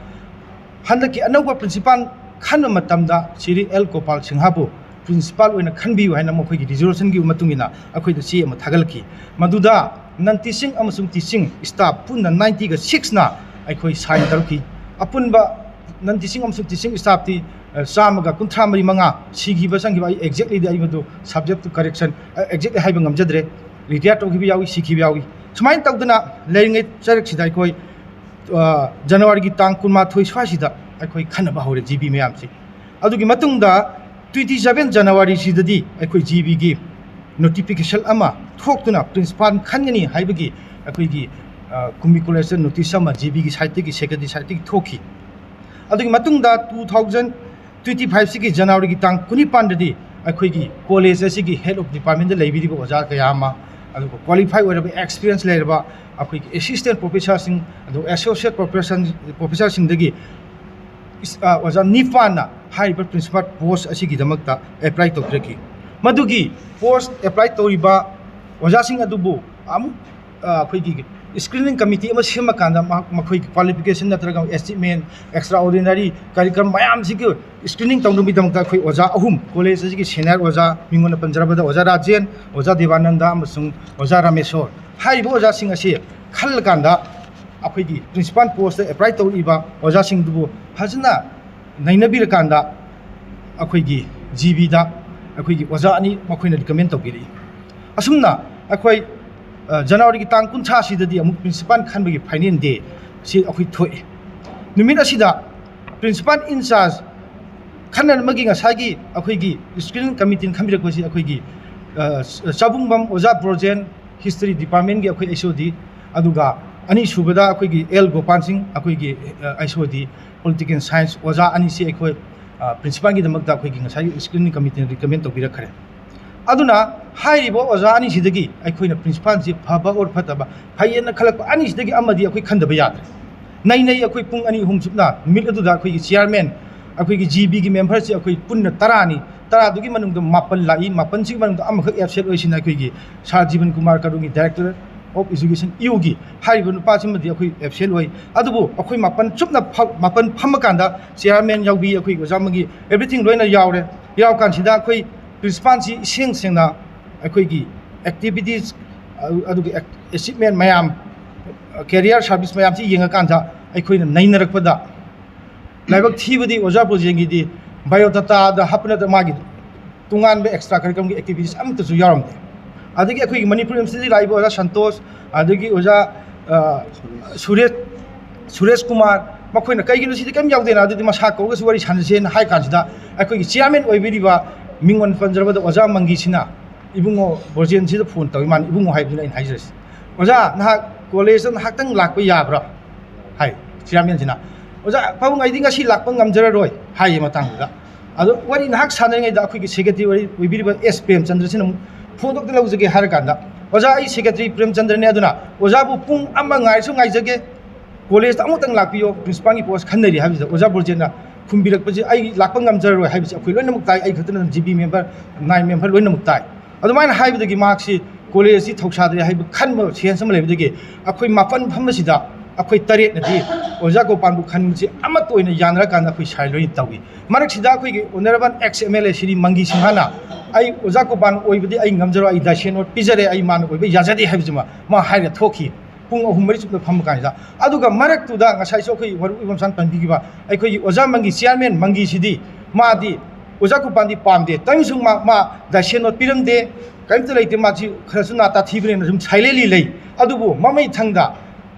ꯍꯟꯗꯛꯀꯤ ꯑꯅꯧꯕ ꯄ꯭ꯔꯤꯟꯁꯤꯄꯥꯜ ꯈꯟꯕ ꯃꯇꯝꯗ ꯁ꯭ꯔꯤ ꯑꯦꯜ ꯒꯣꯄꯥꯜ ꯁꯤꯡꯍꯕꯨ ꯄ꯭ꯔꯤꯟꯁꯤꯄꯥꯜ ꯑꯣꯏꯅ ꯈꯟꯕꯤꯌꯨ ꯍꯥꯏꯅ ꯃꯈꯣꯏꯒꯤ ꯔꯤꯖꯣꯂꯨꯁꯟꯒꯤ ꯃꯇꯨꯡ ꯏꯟꯅ ꯑꯩꯈꯣꯏꯗ ꯆꯦ ꯑꯃ ꯊꯥꯒꯠꯂꯛꯈꯤ꯫ ꯃꯗꯨꯗ ꯅꯟ ꯇꯤꯆꯤꯡ ꯑꯃꯁꯨꯡ ꯇꯤꯆꯤꯡ ꯁ꯭ꯇꯥꯐ ꯄꯨꯟꯅ ꯅꯥꯏꯟꯇꯤꯒ ꯁꯤꯛꯁꯅ ꯑꯩꯈꯣꯏ ꯁꯥꯏꯟ ꯇꯧꯔꯛꯈꯤ꯫ ꯑꯄꯨꯟꯕ ꯅꯟ ꯇꯤꯆꯤꯡ ꯑꯃꯁꯨꯡ ꯇꯤꯆꯤꯡ ꯁ꯭ꯇꯥꯐꯇꯤ, ꯑ, ꯆꯥꯝꯃꯒ ꯀꯨꯟꯊ꯭ꯔꯥ ꯃꯔꯤ ꯃꯉꯥ ꯁꯤꯈꯤꯕ ꯆꯪꯈꯤꯕ, ꯑꯩ ꯑꯦꯛꯖꯦꯛꯂꯤꯗꯤ ꯑꯩ ꯃꯗꯨ subject to correction, ꯑ, ꯑꯦꯛꯖꯦꯛꯂꯤ ꯍꯥꯏꯕ ꯉꯝꯖꯗ꯭ꯔꯦ꯫ ꯔꯤꯇꯥꯌꯔ ꯇꯧꯈꯤꯕ ꯌꯥꯎꯏ, ꯁꯤꯈꯤꯕ ꯌꯥꯎꯏ꯫ ꯁꯨꯃꯥꯏꯅ ꯇꯧꯗꯅ ꯂꯩꯔꯤꯉꯩ ꯆꯔꯛꯁꯤꯗ ꯑꯩꯈꯣꯏ, ꯑ, ꯖꯅꯋꯥꯔꯤꯒꯤ ꯇꯥꯡ ꯀꯨꯟꯃꯥꯊꯣꯏ ꯁ꯭ꯋꯥꯏꯁꯤꯗ ꯑꯩꯈꯣꯏ ꯈꯟꯅꯕ ꯍꯧꯔꯦ ꯖꯤ ꯕꯤ ꯃꯌꯥꯝꯁꯤ꯫ ꯑꯗꯨꯒꯤ ꯃꯇꯨꯡꯗ twenty seven ꯖꯅꯋꯥꯔꯤꯁꯤꯗꯗꯤ ꯑꯩꯈꯣꯏ ꯖꯤ ꯕꯤꯒꯤ ꯅꯣꯇꯤꯐꯤꯀꯦꯁꯟ ꯑꯃ ꯊꯣꯛꯇꯨꯅ ꯄ꯭ꯔꯤꯟꯁꯤꯄꯥꯜ ꯈꯟꯒꯅꯤ ꯍꯥꯏꯕꯒꯤ ꯑꯩꯈꯣꯏꯒꯤ, ꯑ, ꯀꯨꯝꯕꯤ ꯀꯣꯂꯦꯖꯇ ꯅꯣꯇꯤꯁ ꯑꯃ ꯖꯤ ꯕꯤꯒꯤ ꯁꯥꯏꯠꯇꯒꯤ, ꯁꯦꯀ꯭ꯔꯦꯇꯔꯤ ꯁꯥꯏꯠꯇꯒꯤ ꯊꯣꯛꯈꯤ꯫ ꯑꯗꯨꯒꯤ ꯃꯇꯨꯡꯗ two thousand twenty five ꯁꯤꯒꯤ ꯖꯅꯋꯥꯔꯤꯒꯤ ꯇꯥꯡ ꯀꯨꯟꯅꯤꯄꯥꯟꯗꯗꯤ ꯑꯩꯈꯣꯏꯒꯤ ꯀꯣꯂꯦꯖ ꯑꯁꯤꯒꯤ head of department ꯂꯩꯕꯤꯔꯤꯕ ꯑꯣꯖꯥ ꯀꯌꯥ ꯑꯃ, ꯑꯗꯨꯒ ꯀ꯭ꯋꯥꯂꯤꯐꯥꯏ ꯑꯣꯏꯔꯕ, ꯑꯦꯛꯁꯄꯤꯔꯤꯌꯦꯟꯁ ꯂꯩꯔꯕ ꯑꯩꯈꯣꯏꯒꯤ assistant professorꯁꯤꯡ, ꯑꯗꯨꯒ associate professor, professorꯁꯤꯡꯗꯒꯤ ꯏꯁ-, ꯑ, ꯑꯣꯖꯥ ꯅꯤꯄꯥꯟꯅ ꯍꯥꯏꯔꯤꯕ ꯄ꯭ꯔꯤꯟꯁꯤꯄꯥꯜ ꯄꯣꯁ ꯑꯁꯤꯒꯤꯗꯃꯛꯇ ꯑꯦꯄ꯭ꯂꯥꯏ ꯇꯧꯖꯔꯛꯈꯤ꯫ ꯃꯗꯨꯒꯤ ꯄꯣꯁ ꯑꯦꯄ꯭ꯂꯥꯏ ꯇꯧꯔꯤꯕ ꯑꯣꯖꯥꯁꯤꯡ ꯑꯗꯨꯕꯨ ꯑꯃꯨꯛ, ꯑ, ꯑꯩꯈꯣꯏꯒꯤ screening committee ꯑꯃ ꯁꯦꯝꯃꯀꯥꯟꯗ ꯃꯍꯥꯛ, ꯃꯈꯣꯏꯒꯤ ꯀ꯭ꯋꯥꯂꯤꯐꯤꯀꯦꯁꯟ ꯅꯠꯇ꯭ꯔꯒ ꯑꯦꯆꯤꯞꯃꯦꯟ, ꯑꯦꯛꯁꯇ꯭ꯔꯥ ꯑꯣꯔꯗꯤꯅꯔꯤ ꯀꯔꯤ ꯀꯔꯝ ꯃꯌꯥꯝꯁꯤꯒꯤ screening ꯇꯧꯅꯕꯒꯤꯗꯃꯛꯇ ꯑꯩꯈꯣꯏ ꯑꯣꯖꯥ ꯑꯍꯨꯝ, ꯀꯣꯂꯦꯖ ꯑꯁꯤꯒꯤ ꯁꯦꯅꯤꯌꯔ ꯑꯣꯖꯥ, ꯃꯤꯡ ꯑꯣꯏꯅ ꯄꯟꯖꯔꯕꯗ ꯑꯣꯖꯥ ꯔꯥꯖꯦꯟ, ꯑꯣꯖꯥ ꯗꯦꯕꯥꯅꯟꯗ ꯑꯃꯁꯨꯡ ꯑꯣꯖꯥ ꯔꯥꯃꯦꯁꯣꯔ, ꯍꯥꯏꯔꯤꯕ ꯑꯣꯖꯥꯁꯤꯡ ꯑꯁꯤ ꯈꯜꯂꯀꯥꯟꯗ ꯑꯩꯈꯣꯏꯒꯤ ꯄ꯭ꯔꯤꯟꯁꯤꯄꯥꯜ ꯄꯣꯁꯇ ꯑꯦꯄ꯭ꯂꯥꯏ ꯇꯧꯔꯛꯏꯕ ꯑꯣꯖꯥꯁꯤꯡꯗꯨꯕꯨ ꯐꯖꯅ ꯅꯩꯅꯕꯤꯔꯀꯥꯟꯗ ꯑꯩꯈꯣꯏꯒꯤ ꯖꯤ ꯕꯤꯗ ꯑꯩꯈꯣꯏꯒꯤ ꯑꯣꯖꯥ ꯑꯅꯤ ꯃꯈꯣꯏꯅ ꯔꯤꯀꯃꯦꯟ ꯇꯧꯕꯤꯔꯛꯏ꯫ ꯑꯁꯨꯝꯅ ꯑꯩꯈꯣꯏ, ꯑ, ꯖꯅꯋꯥꯔꯤꯒꯤ ꯇꯥꯡ ꯀꯨꯟꯊ꯭ꯔꯥꯁꯤꯗꯗꯤ ꯑꯃꯨꯛ ꯄ꯭ꯔꯤꯟꯁꯤꯄꯥꯜ ꯈꯟꯕꯒꯤ ꯐꯥꯏꯅꯦꯜ ꯗꯦ ꯁꯤ ꯑꯩꯈꯣꯏ ꯊꯣꯛꯏ꯫ ꯅꯨꯃꯤꯠ ꯑꯁꯤꯗ ꯄ꯭ꯔꯤꯟꯁꯤꯄꯥꯜ ꯏꯟꯆꯥꯔꯖ ꯈꯟꯅꯅꯕꯒꯤ ꯉꯁꯥꯏꯒꯤ ꯑꯩꯈꯣꯏꯒꯤ screening committeeꯅ ꯈꯟꯕꯤꯔꯛꯄꯁꯤ ꯑꯩꯈꯣꯏꯒꯤ, ꯑ, ꯆꯥꯕꯨꯡꯕꯝ ꯑꯣꯖꯥ ꯕ꯭ꯔꯣꯖꯦꯟ, ꯍꯤꯁꯇ꯭ꯔꯤ ꯗꯤꯄꯥꯔꯠꯃꯦꯟꯒꯤ ꯑꯩꯈꯣꯏ ꯑꯩꯆ ꯑꯣ ꯗꯤ, ꯑꯗꯨꯒ ꯑꯅꯤꯁꯨꯕꯗ ꯑꯩꯈꯣꯏꯒꯤ ꯑꯦꯜ ꯒꯣꯄꯥꯜ ꯁꯤꯡ, ꯑꯩꯈꯣꯏꯒꯤ, ꯑ, ꯑꯩꯆ ꯑꯣ ꯗꯤ, ꯄꯣꯂꯤꯇꯤꯀꯦꯜ ꯁꯥꯏꯟꯁ ꯑꯣꯖꯥ ꯑꯅꯤꯁꯤ ꯑꯩꯈꯣꯏ, ꯑ, ꯄ꯭ꯔꯤꯟꯁꯤꯄꯥꯜꯒꯤꯗꯃꯛꯇ ꯑꯩꯈꯣꯏꯒꯤ ꯉꯁꯥꯏꯒꯤ screening committeeꯅ ꯔꯤꯀꯃꯦꯟ ꯇꯧꯕꯤꯔꯛꯈ꯭ꯔꯦ꯫ ꯑꯗꯨꯅ ꯍꯥꯏꯔꯤꯕ ꯑꯣꯖꯥ ꯑꯅꯤꯁꯤꯗꯒꯤ ꯑꯩꯈꯣꯏꯅ ꯄ꯭ꯔꯤꯟꯁꯤꯄꯥꯜꯁꯤ ꯐꯕ ꯑꯣꯔ ꯐꯠꯇꯕ, ꯐꯩꯌꯦꯅ ꯈꯜꯂꯛꯄ ꯑꯅꯤꯁꯤꯗꯒꯤ ꯑꯃꯗꯤ ꯑꯩꯈꯣꯏ ꯈꯟꯗꯕ ꯌꯥꯗ꯭ꯔꯦ꯫ ꯅꯩ ꯅꯩ ꯑꯩꯈꯣꯏ ꯄꯨꯡ ꯑꯅꯤ ꯑꯍꯨꯝ ꯆꯨꯞꯅ ꯅꯨꯃꯤꯠ ꯑꯗꯨꯗ ꯑꯩꯈꯣꯏꯒꯤ ꯆꯤꯌꯥꯔꯃꯦꯟ, ꯑꯩꯈꯣꯏꯒꯤ ꯖꯤ ꯕꯤꯒꯤ ꯃꯦꯝꯕꯔꯁꯤ ꯑꯩꯈꯣꯏ ꯄꯨꯟꯅ ꯇꯔꯥꯅꯤ, ꯇꯔꯥꯗꯨꯒꯤ ꯃꯅꯨꯡꯗ ꯃꯥꯄꯟ ꯂꯥꯛꯏ, ꯃꯥꯄꯟꯁꯤꯒꯤ ꯃꯅꯨꯡꯗ ꯑꯃꯈꯛ ꯑꯦꯕꯁꯦꯟ ꯑꯣꯏꯁꯤꯅ ꯑꯩꯈꯣꯏꯒꯤ ꯁꯥꯔ ꯖꯤꯕꯟ ꯀꯨꯃꯥꯔ ꯀꯔꯨꯡꯒꯤ, director of education, ꯏꯌꯨꯒꯤ ꯍꯥꯏꯔꯤꯕ ꯅꯨꯄꯥꯁꯤꯃꯗꯤ ꯑꯩꯈꯣꯏ ꯑꯦꯕꯁꯦꯟ ꯑꯣꯏ꯫ ꯑꯗꯨꯕꯨ ꯑꯩꯈꯣꯏ ꯃꯥꯄꯟ ꯆꯨꯞꯅ ꯐ-, ꯃꯥꯄꯟ ꯐꯝꯃꯀꯥꯟꯗ ꯆꯤꯌꯥꯔꯃꯦꯟ ꯌꯥꯎꯕꯤ, ꯑꯩꯈꯣꯏ ꯑꯣꯖꯥ ꯑꯃꯒꯤ everything ꯂꯣꯏꯅ ꯌꯥꯎꯔꯦ꯫ ꯌꯥꯎꯔꯀꯥꯟꯁꯤꯗ ꯑꯩꯈꯣꯏ ꯄ꯭ꯔꯤꯟꯁꯤꯄꯥꯜꯁꯤ ꯏꯁꯦꯡ ꯁꯦꯡꯅ ꯑꯩꯈꯣꯏꯒꯤ ꯑꯦꯛꯇꯤꯚꯤꯇꯤꯁ, ꯑꯗꯨꯒ ꯑꯦꯆꯤꯞꯃꯦꯟ ꯃꯌꯥꯝ, ꯀꯦꯔꯤꯌꯔ ꯁꯥꯔꯚꯤꯁ ꯃꯌꯥꯝꯁꯤ ꯌꯦꯡꯉꯀꯥꯟꯗ ꯑꯩꯈꯣꯏꯅ ꯅꯩꯅꯔꯛꯄꯗ, ꯂꯥꯏꯕꯛ ꯊꯤꯕꯗꯤ ꯑꯣꯖꯥ ꯕ꯭ꯔꯣꯖꯦꯟꯒꯤꯗꯤ ꯕꯥꯏꯑꯣꯗꯥꯇꯥꯗ ꯍꯥꯞꯄ ꯅꯠꯇ꯭ꯔ ꯃꯥꯒꯤ ꯇꯣꯉꯥꯟꯕ ꯑꯦꯛꯁꯇ꯭ꯔꯥ ꯀꯔꯤꯀꯝꯒꯤ ꯑꯦꯛꯇꯤꯚꯤꯇꯤꯁ ꯑꯃꯠꯇꯁꯨ ꯌꯥꯎꯔꯝꯗꯦ꯫ ꯑꯗꯒꯤ ꯑꯩꯈꯣꯏꯒꯤ ꯃꯅꯤꯄꯨꯔ ꯌꯨꯅꯤꯚꯔꯁꯤꯇꯤ ꯂꯥꯛꯏꯕ ꯑꯣꯖꯥ ꯁꯟꯇꯣꯁ, ꯑꯗꯒꯤ ꯑꯣꯖꯥ, ꯑ, ꯁꯨꯔꯦꯁ, ꯁꯨꯔꯦꯁ ꯀꯨꯃꯥꯔ, ꯃꯈꯣꯏꯅ "ꯀꯩꯒꯤꯅꯣ ꯁꯤꯗꯤ ꯀꯔꯤꯝ ꯌꯥꯎꯗꯦꯅ, ꯑꯗꯨꯗꯤ ꯃꯁꯥ ꯀꯧꯔꯒꯁꯨ ꯋꯥꯔꯤ ꯁꯥꯟꯅꯁꯦꯅ" ꯍꯥꯏ ꯀꯥꯟꯁꯤꯗ, ꯑꯩꯈꯣꯏꯒꯤ ꯆꯤꯌꯥꯔꯃꯦꯟ ꯑꯣꯏꯕꯤꯔꯤꯕ, ꯃꯤꯡ ꯑꯣꯏꯅ ꯄꯟꯖꯔꯕꯗ ꯑꯣꯖꯥ ꯃꯪꯒꯤꯁꯤꯅ ꯏꯕꯨꯡꯉꯣ ꯕ꯭ꯔꯣꯖꯦꯟꯁꯤꯗ ꯐꯣꯟ ꯇꯧꯏ꯫ ꯃꯥꯅ, "ꯏꯕꯨꯡꯉꯣ" ꯍꯥꯏꯕꯗꯨꯅ ꯑꯩꯅ ꯍꯥꯏꯖꯔꯤꯁꯤ, "ꯑꯣꯖꯥ, ꯅꯍꯥꯛ ꯀꯣꯂꯦꯖꯇ ꯉꯥꯏꯍꯥꯛꯇꯪ ꯂꯥꯛꯄ ꯌꯥꯕ꯭ꯔꯥ?" ꯍꯥꯏ, ꯆꯤꯌꯥꯔꯃꯦꯟꯁꯤꯅ꯫ "ꯑꯣꯖꯥ ꯄꯥꯕꯨꯡ, ꯑꯩꯗꯤ ꯉꯁꯤ ꯂꯥꯛꯄ ꯉꯝꯖꯔꯔꯣꯏ" ꯍꯥꯏꯌꯦ ꯃꯇꯥꯡꯗꯨꯗ꯫ ꯑꯗꯣ ꯋꯥꯔꯤ ꯉꯥꯏꯍꯥꯛ ꯁꯥꯟꯅꯔꯤꯉꯩꯗ ꯑꯩꯈꯣꯏꯒꯤ ꯁꯦꯀ꯭ꯔꯦꯇꯔꯤ ꯑꯣꯏꯕꯤꯔꯤꯕ ꯑꯦꯁ ꯄ꯭ꯔꯦꯝꯆꯟꯗ꯭ꯔꯁꯤꯅ ꯑꯃꯨꯛ ꯐꯣꯟꯗꯣ ꯑꯝꯇ ꯂꯧꯖꯒꯦ ꯍꯥꯏꯔ ꯀꯥꯟꯗ, "ꯑꯣꯖꯥ, ꯑꯩ ꯁꯦꯀ꯭ꯔꯦꯇꯔꯤ ꯄ꯭ꯔꯦꯝꯆꯟꯗ꯭ꯔꯅꯦ, ꯑꯗꯨꯅ ꯑꯣꯖꯥꯕꯨ ꯄꯨꯡ ꯑꯃ ꯉꯥꯏꯔꯁꯨ ꯉꯥꯏꯖꯒꯦ, ꯀꯣꯂꯦꯖꯇ ꯑꯃꯨꯛꯇꯪ ꯂꯥꯛꯄꯤꯌꯣ, ꯄ꯭ꯔꯤꯟꯁꯤꯄꯥꯜꯒꯤ ꯄꯣꯁ ꯈꯟꯅꯔꯤ" ꯍꯥꯏꯕꯁꯤꯗ ꯑꯣꯖꯥ ꯕ꯭ꯔꯣꯖꯦꯟꯅ ꯈꯨꯝꯕꯤꯔꯛꯄꯁꯤ, "ꯑꯩ ꯂꯥꯛꯄ ꯉꯝꯖꯔꯔꯣꯏ" ꯍꯥꯏꯕꯁꯤ ꯑꯩꯈꯣꯏ ꯂꯣꯏꯅꯃꯛ ꯇꯥꯏ, ꯑꯩ ꯈꯛꯇꯅ G B member, nine member ꯂꯣꯏꯅꯃꯛ ꯇꯥꯏ꯫ ꯑꯗꯨꯃꯥꯏꯅ ꯍꯥꯏꯕꯗꯒꯤ ꯃꯍꯥꯛꯁꯤ ꯀꯣꯂꯦꯖꯁꯤ ꯊꯧꯁꯥꯗ꯭ꯔꯦ ꯍꯥꯏꯕ ꯈꯟꯕ ꯁꯦꯟꯁ ꯑꯃ ꯂꯩꯕꯗꯒꯤ ꯑꯩꯈꯣꯏ ꯃꯥꯄꯟ ꯐꯝꯕꯁꯤꯗ ꯑꯩꯈꯣꯏ ꯇꯔꯦꯠꯅꯗꯤ ꯑꯣꯖꯥ ꯒꯣꯄꯥꯜꯕꯨ ꯈꯟꯕꯁꯤ ꯑꯃꯠꯇ ꯑꯣꯏꯅ ꯌꯥꯅꯔꯀꯥꯟꯗ ꯑꯩꯈꯣꯏ ꯁꯥꯏꯟ ꯂꯣꯏꯅ ꯇꯧꯏ꯫ ꯃꯔꯛꯁꯤꯗ ꯑꯩꯈꯣꯏꯒꯤ honourable ex M L A Shri Mangi ꯁꯤꯡꯍꯅ, "ꯑꯩ ꯑꯣꯖꯥ ꯒꯣꯄꯥꯜ ꯑꯣꯏꯕꯗꯤ ꯑꯩ ꯉꯝꯖꯔꯣꯏ, ꯑꯩ ꯗꯥꯏꯁꯦꯟ ꯅꯣꯠ ꯄꯤꯖꯔꯦ, ꯑꯩ ꯃꯥꯅ ꯑꯣꯏꯕ ꯌꯥꯖꯗꯦ" ꯍꯥꯏꯕꯁꯤꯃ ꯃꯥ ꯍꯥꯏꯔ ꯊꯣꯛꯈꯤ꯫ ꯄꯨꯡ ꯑꯍꯨꯝ ꯃꯔꯤ ꯆꯨꯞꯅ ꯐꯝꯕ ꯀꯥꯟꯁꯤꯗ꯫ ꯑꯗꯨꯒ ꯃꯔꯛꯇꯨꯗ ꯉꯁꯥꯏꯁꯨ ꯑꯩꯈꯣꯏ ꯃꯔꯨꯞ ꯏꯕꯣꯝꯁꯥꯟ ꯄꯟꯕꯤꯈꯤꯕ ꯑꯩꯈꯣꯏꯒꯤ ꯑꯣꯖꯥ ꯃꯪꯒꯤ ꯆꯤꯌꯥꯔꯃꯦꯟ ꯃꯪꯒꯤꯁꯤꯗꯤ, ꯃꯥꯗꯤ ꯑꯣꯖꯥ ꯒꯣꯄꯥꯜꯗꯤ ꯄꯥꯝꯗꯦ꯫ ꯇꯥꯏꯝꯁꯨ ꯃꯥ, ꯃꯥ ꯗꯥꯏꯁꯦꯟ ꯅꯣꯠ ꯄꯤꯔꯝꯗꯦ, ꯀꯔꯤꯝꯇ ꯂꯩꯇꯦ, ꯃꯥꯁꯤ ꯈꯔꯁꯨ ꯅꯥ ꯇꯥꯊꯤꯕꯅꯤꯅ ꯁꯨꯝ ꯁꯥꯏꯂꯦꯟꯂꯤ ꯂꯩ꯫ ꯑꯗꯨꯕꯨ ꯃꯃꯩ ꯊꯪꯗ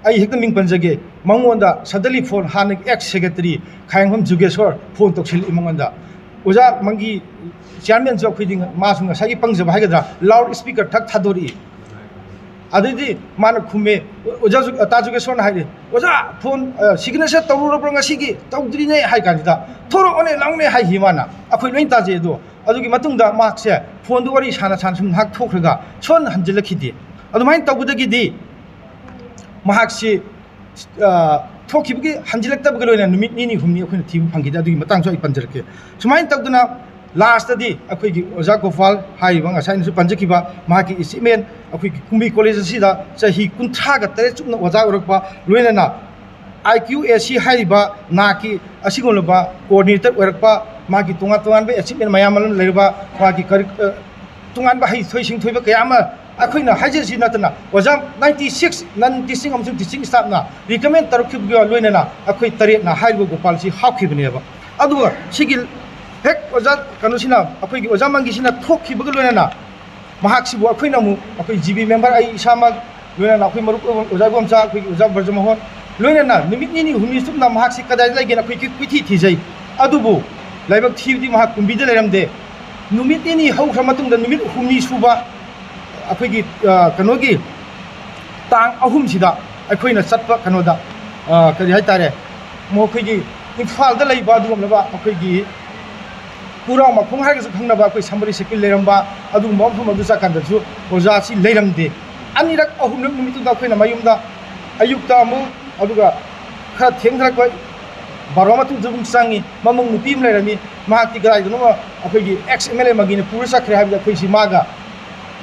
ꯑꯩ ꯍꯦꯛꯇ ꯃꯤꯡ ꯄꯟꯖꯒꯦ, ꯃꯉꯣꯟꯗ ꯁꯗꯂꯤ ꯐꯣꯟ, ꯍꯥꯟꯅꯒꯤ ꯑꯦꯛꯁ ꯁꯦꯀ꯭ꯔꯦꯇꯔꯤ ꯈꯥꯌꯦꯡꯐꯝ ꯖꯨꯒꯦꯁꯣꯔ ꯐꯣꯟ ꯇꯧꯁꯤꯜꯂꯛꯏ ꯃꯉꯣꯟꯗ꯫ ꯑꯣꯖꯥ ꯃꯪꯒꯤ ꯆꯤꯌꯥꯔꯃꯦꯟꯁꯨ ꯑꯩꯈꯣꯏꯗꯤ ꯃꯥꯁꯨ ꯉꯁꯥꯏꯒꯤ ꯄꯪꯖꯕ ꯍꯥꯏꯒꯗ꯭ꯔꯥ, ꯂꯥꯎꯗ ꯁ꯭ꯄꯤꯀꯔ ꯊꯛ ꯊꯥꯗꯣꯔꯛꯏ꯫ ꯑꯗꯩꯗꯤ ꯃꯥꯅ ꯈꯨꯝꯃꯦ, ꯑꯣꯖꯥ ꯖꯨ-, ꯇꯥ ꯖꯨꯒꯦꯁꯣꯔꯅ ꯍꯥꯏꯔꯦ, "ꯑꯣꯖꯥ, ꯐꯣꯟ, ꯑ, ꯁꯤꯒꯅꯦꯆꯔ ꯇꯧꯔꯨꯔꯕ꯭ꯔꯣ ꯉꯁꯤꯒꯤ?" "ꯇꯧꯗ꯭ꯔꯤꯅꯦ" ꯍꯥꯏ ꯀꯥꯟꯁꯤꯗ, "ꯊꯣꯔꯛꯑꯣꯅꯦ, ꯂꯥꯎꯅꯦ" ꯍꯥꯏꯈꯤ ꯃꯥꯅ꯫ ꯑꯩꯈꯣꯏ ꯂꯣꯏ ꯇꯥꯖꯩ꯫ ꯑꯗꯣ ꯑꯗꯨꯒꯤ ꯃꯇꯨꯡꯗ ꯃꯍꯥꯛꯁꯦ ꯐꯣꯟꯗ ꯋꯥꯔꯤ ꯁꯥꯟꯅ ꯁꯥꯟꯅ ꯁꯨꯝ ꯉꯥꯏꯍꯥꯛ ꯊꯣꯛꯈ꯭ꯔꯒ ꯁꯨꯍꯟ ꯍꯟꯖꯤꯜꯂꯛꯈꯤꯗꯦ꯫ ꯑꯗꯨꯃꯥꯏꯅ ꯇꯧꯕꯗꯒꯤꯗꯤ ꯃꯍꯥꯛꯁꯤ, ꯑ, ꯊꯣꯛꯈꯤꯕꯒꯤ ꯍꯟꯖꯤꯜꯂꯛꯇꯕꯒ ꯂꯣꯏꯅꯅ ꯅꯨꯃꯤꯠ ꯅꯤꯅꯤ ꯍꯨꯝꯅꯤ ꯑꯩꯈꯣꯏꯅ ꯊꯤꯕ ꯐꯪꯈꯤꯗꯦ꯫ ꯑꯗꯨꯒꯤ ꯃꯇꯥꯡꯁꯨ ꯑꯩ ꯄꯟꯖꯔꯛꯀꯦ꯫ ꯁꯨꯃꯥꯏꯅ ꯇꯧꯗꯅ ꯂꯥꯁꯇꯗꯤ ꯑꯩꯈꯣꯏꯒꯤ ꯑꯣꯖꯥ ꯒꯣꯄꯥꯜ ꯍꯥꯏꯔꯤꯕ ꯉꯁꯥꯏ ꯑꯩꯅꯁꯨ ꯄꯟꯖꯈꯤꯕ ꯃꯍꯥꯛꯀꯤ ꯑꯦꯆꯤꯞꯃꯦꯟ, ꯑꯩꯈꯣꯏꯒꯤ ꯀꯨꯝꯕꯤ ꯀꯣꯂꯦꯖ ꯑꯁꯤꯗ ꯆꯍꯤ ꯀꯨꯟꯊ꯭ꯔꯥꯒ ꯇꯔꯦꯠ ꯆꯨꯞꯅ ꯑꯣꯖꯥ ꯑꯣꯏꯔꯛꯄ, ꯂꯣꯏꯅꯅ ꯑꯥꯏ ꯀ꯭ꯌꯨ ꯑꯦ ꯁꯤ ꯍꯥꯏꯔꯤꯕ ꯅꯥꯛꯀꯤ ꯑꯁꯤꯒꯨꯝꯂꯕ ꯀꯣꯑꯣꯔꯗꯤꯅꯦꯇꯔ ꯑꯣꯏꯔꯛꯄ, ꯃꯥꯒꯤ ꯇꯣꯉꯥꯟ ꯇꯣꯉꯥꯟꯕ ꯑꯦꯆꯤꯞꯃꯦꯟ ꯃꯌꯥꯝ ꯑꯃ ꯂꯩꯔꯕ, ꯃꯥꯒꯤ ꯀꯔꯤ-, ꯑ, ꯇꯣꯉꯥꯟꯕ ꯍꯩꯊꯣꯏ ꯁꯤꯡꯊꯣꯏꯕ ꯀꯌꯥ ꯑꯃ ꯑꯩꯈꯣꯏꯅ ꯍꯥꯏꯖꯔꯤꯁꯤ ꯅꯠꯇꯅ, ꯑꯣꯖꯥ ꯅꯥꯏꯟꯇꯤ ꯁꯤꯛꯁ ꯅꯟ ꯇꯤꯆꯤꯡ ꯑꯃꯁꯨꯡ ꯇꯤꯆꯤꯡ ꯁ꯭ꯇꯥꯐꯅ ꯔꯤꯀꯃꯦꯟ ꯇꯧꯔꯛꯈꯤꯕꯒ ꯂꯣꯏꯅꯅ ꯑꯩꯈꯣꯏ ꯇꯔꯦꯠꯅ ꯍꯥꯏꯔꯤꯕ ꯒꯣꯄꯥꯜꯁꯤ ꯍꯥꯞꯈꯤꯕꯅꯦꯕ꯫ ꯑꯗꯨꯒ ꯁꯤꯒꯤ ꯍꯦꯛ ꯑꯣꯖꯥ ꯀꯩꯅꯣꯁꯤꯅ, ꯑꯩꯈꯣꯏꯒꯤ ꯑꯣꯖꯥ ꯃꯪꯒꯤꯁꯤꯅ ꯊꯣꯛꯈꯤꯕꯒ ꯂꯣꯏꯅꯅ ꯃꯍꯥꯛꯁꯤꯕꯨ ꯑꯩꯈꯣꯏꯅ ꯑꯃꯨꯛ, ꯑꯩꯈꯣꯏ ꯖꯤ ꯕꯤ ꯃꯦꯝꯕꯔ, ꯑꯩ ꯏꯁꯥꯃꯛ, ꯂꯣꯏꯅꯅ ꯑꯩꯈꯣꯏ ꯃꯔꯨꯞ ꯑꯣꯏꯕ ꯑꯣꯖꯥ ꯏꯕꯣꯝꯆꯥ, ꯑꯩꯈꯣꯏꯒꯤ ꯑꯣꯖꯥ ꯕ꯭ꯔꯖꯃꯣꯍꯟ, ꯂꯣꯏꯅꯅ ꯅꯨꯃꯤꯠ ꯅꯤꯅꯤ ꯍꯨꯝꯅꯤ ꯆꯨꯞꯅ ꯃꯍꯥꯛꯁꯤ ꯀꯗꯥꯏꯗ ꯂꯩꯒꯦꯅ ꯑꯩꯈꯣꯏ ꯀꯣꯏꯊꯤ ꯊꯤꯖꯩ꯫ ꯑꯗꯨꯕꯨ ꯂꯥꯏꯕꯛ ꯊꯤꯕꯗꯤ ꯃꯍꯥꯛ ꯀꯨꯝꯕꯤꯗ ꯂꯩꯔꯝꯗꯦ꯫ ꯅꯨꯃꯤꯠ ꯅꯤꯅꯤ ꯍꯧꯈ꯭ꯔ ꯃꯇꯨꯡꯗ ꯅꯨꯃꯤꯠ ꯍꯨꯝꯅꯤ ꯁꯨꯕ ꯑꯩꯈꯣꯏꯒꯤ, ꯑ, ꯀꯩꯅꯣꯒꯤ ꯇꯥꯡ ꯑꯍꯨꯝꯁꯤꯗ ꯑꯩꯈꯣꯏꯅ ꯆꯠꯄ ꯀꯩꯅꯣꯗ, ꯑ, ꯀꯔꯤ ꯍꯥꯏꯇꯥꯔꯦ, ꯃꯈꯣꯏꯒꯤ ꯏꯝꯐꯥꯜꯗ ꯂꯩꯕ ꯑꯗꯨꯒꯨꯝꯂꯕ ꯑꯩꯈꯣꯏꯒꯤ ꯄꯨꯔꯥꯎ ꯃꯈꯣꯡ ꯍꯥꯏꯔꯒꯁꯨ ꯈꯪꯅꯕ ꯑꯩꯈꯣꯏ ꯁꯝꯕꯔꯤ ꯁꯦꯀ꯭ꯌꯨꯜ ꯂꯩꯔꯝꯕ ꯑꯗꯨꯒꯨꯝꯕ ꯃꯐꯝ ꯑꯗꯨ ꯆꯠꯀꯥꯟꯗꯁꯨ ꯑꯣꯖꯥꯁꯤ ꯂꯩꯔꯝꯗꯦ꯫ ꯑꯅꯤꯔꯛ ꯑꯍꯨꯝꯂꯛ ꯅꯨꯃꯤꯠꯇꯨꯗ ꯑꯩꯈꯣꯏꯅ ꯃꯌꯨꯝꯗ ꯑꯌꯨꯛꯇ ꯑꯃꯨꯛ, ꯑꯗꯨꯒ ꯈꯔ ꯊꯦꯡꯊꯔꯛꯄ ꯕꯥꯔꯣ ꯃꯇꯨꯡꯗ ꯑꯃꯨꯛ ꯆꯪꯉꯤ꯫ ꯃꯃꯧ ꯅꯨꯄꯤ ꯑꯃ ꯂꯩꯔꯝꯃꯤ, ꯃꯍꯥꯛꯇꯤ ꯀꯗꯥꯏꯗꯅꯣꯃ ꯑꯩꯈꯣꯏꯒꯤ ꯑꯦꯛꯁ ꯑꯦꯝ ꯑꯦꯜ ꯑꯦ ꯃꯪꯒꯤꯅ ꯄꯨꯔ ꯆꯠꯈ꯭ꯔꯦ ꯍꯥꯏꯕꯗ ꯑꯩꯈꯣꯏꯁꯤ ꯃꯥꯒ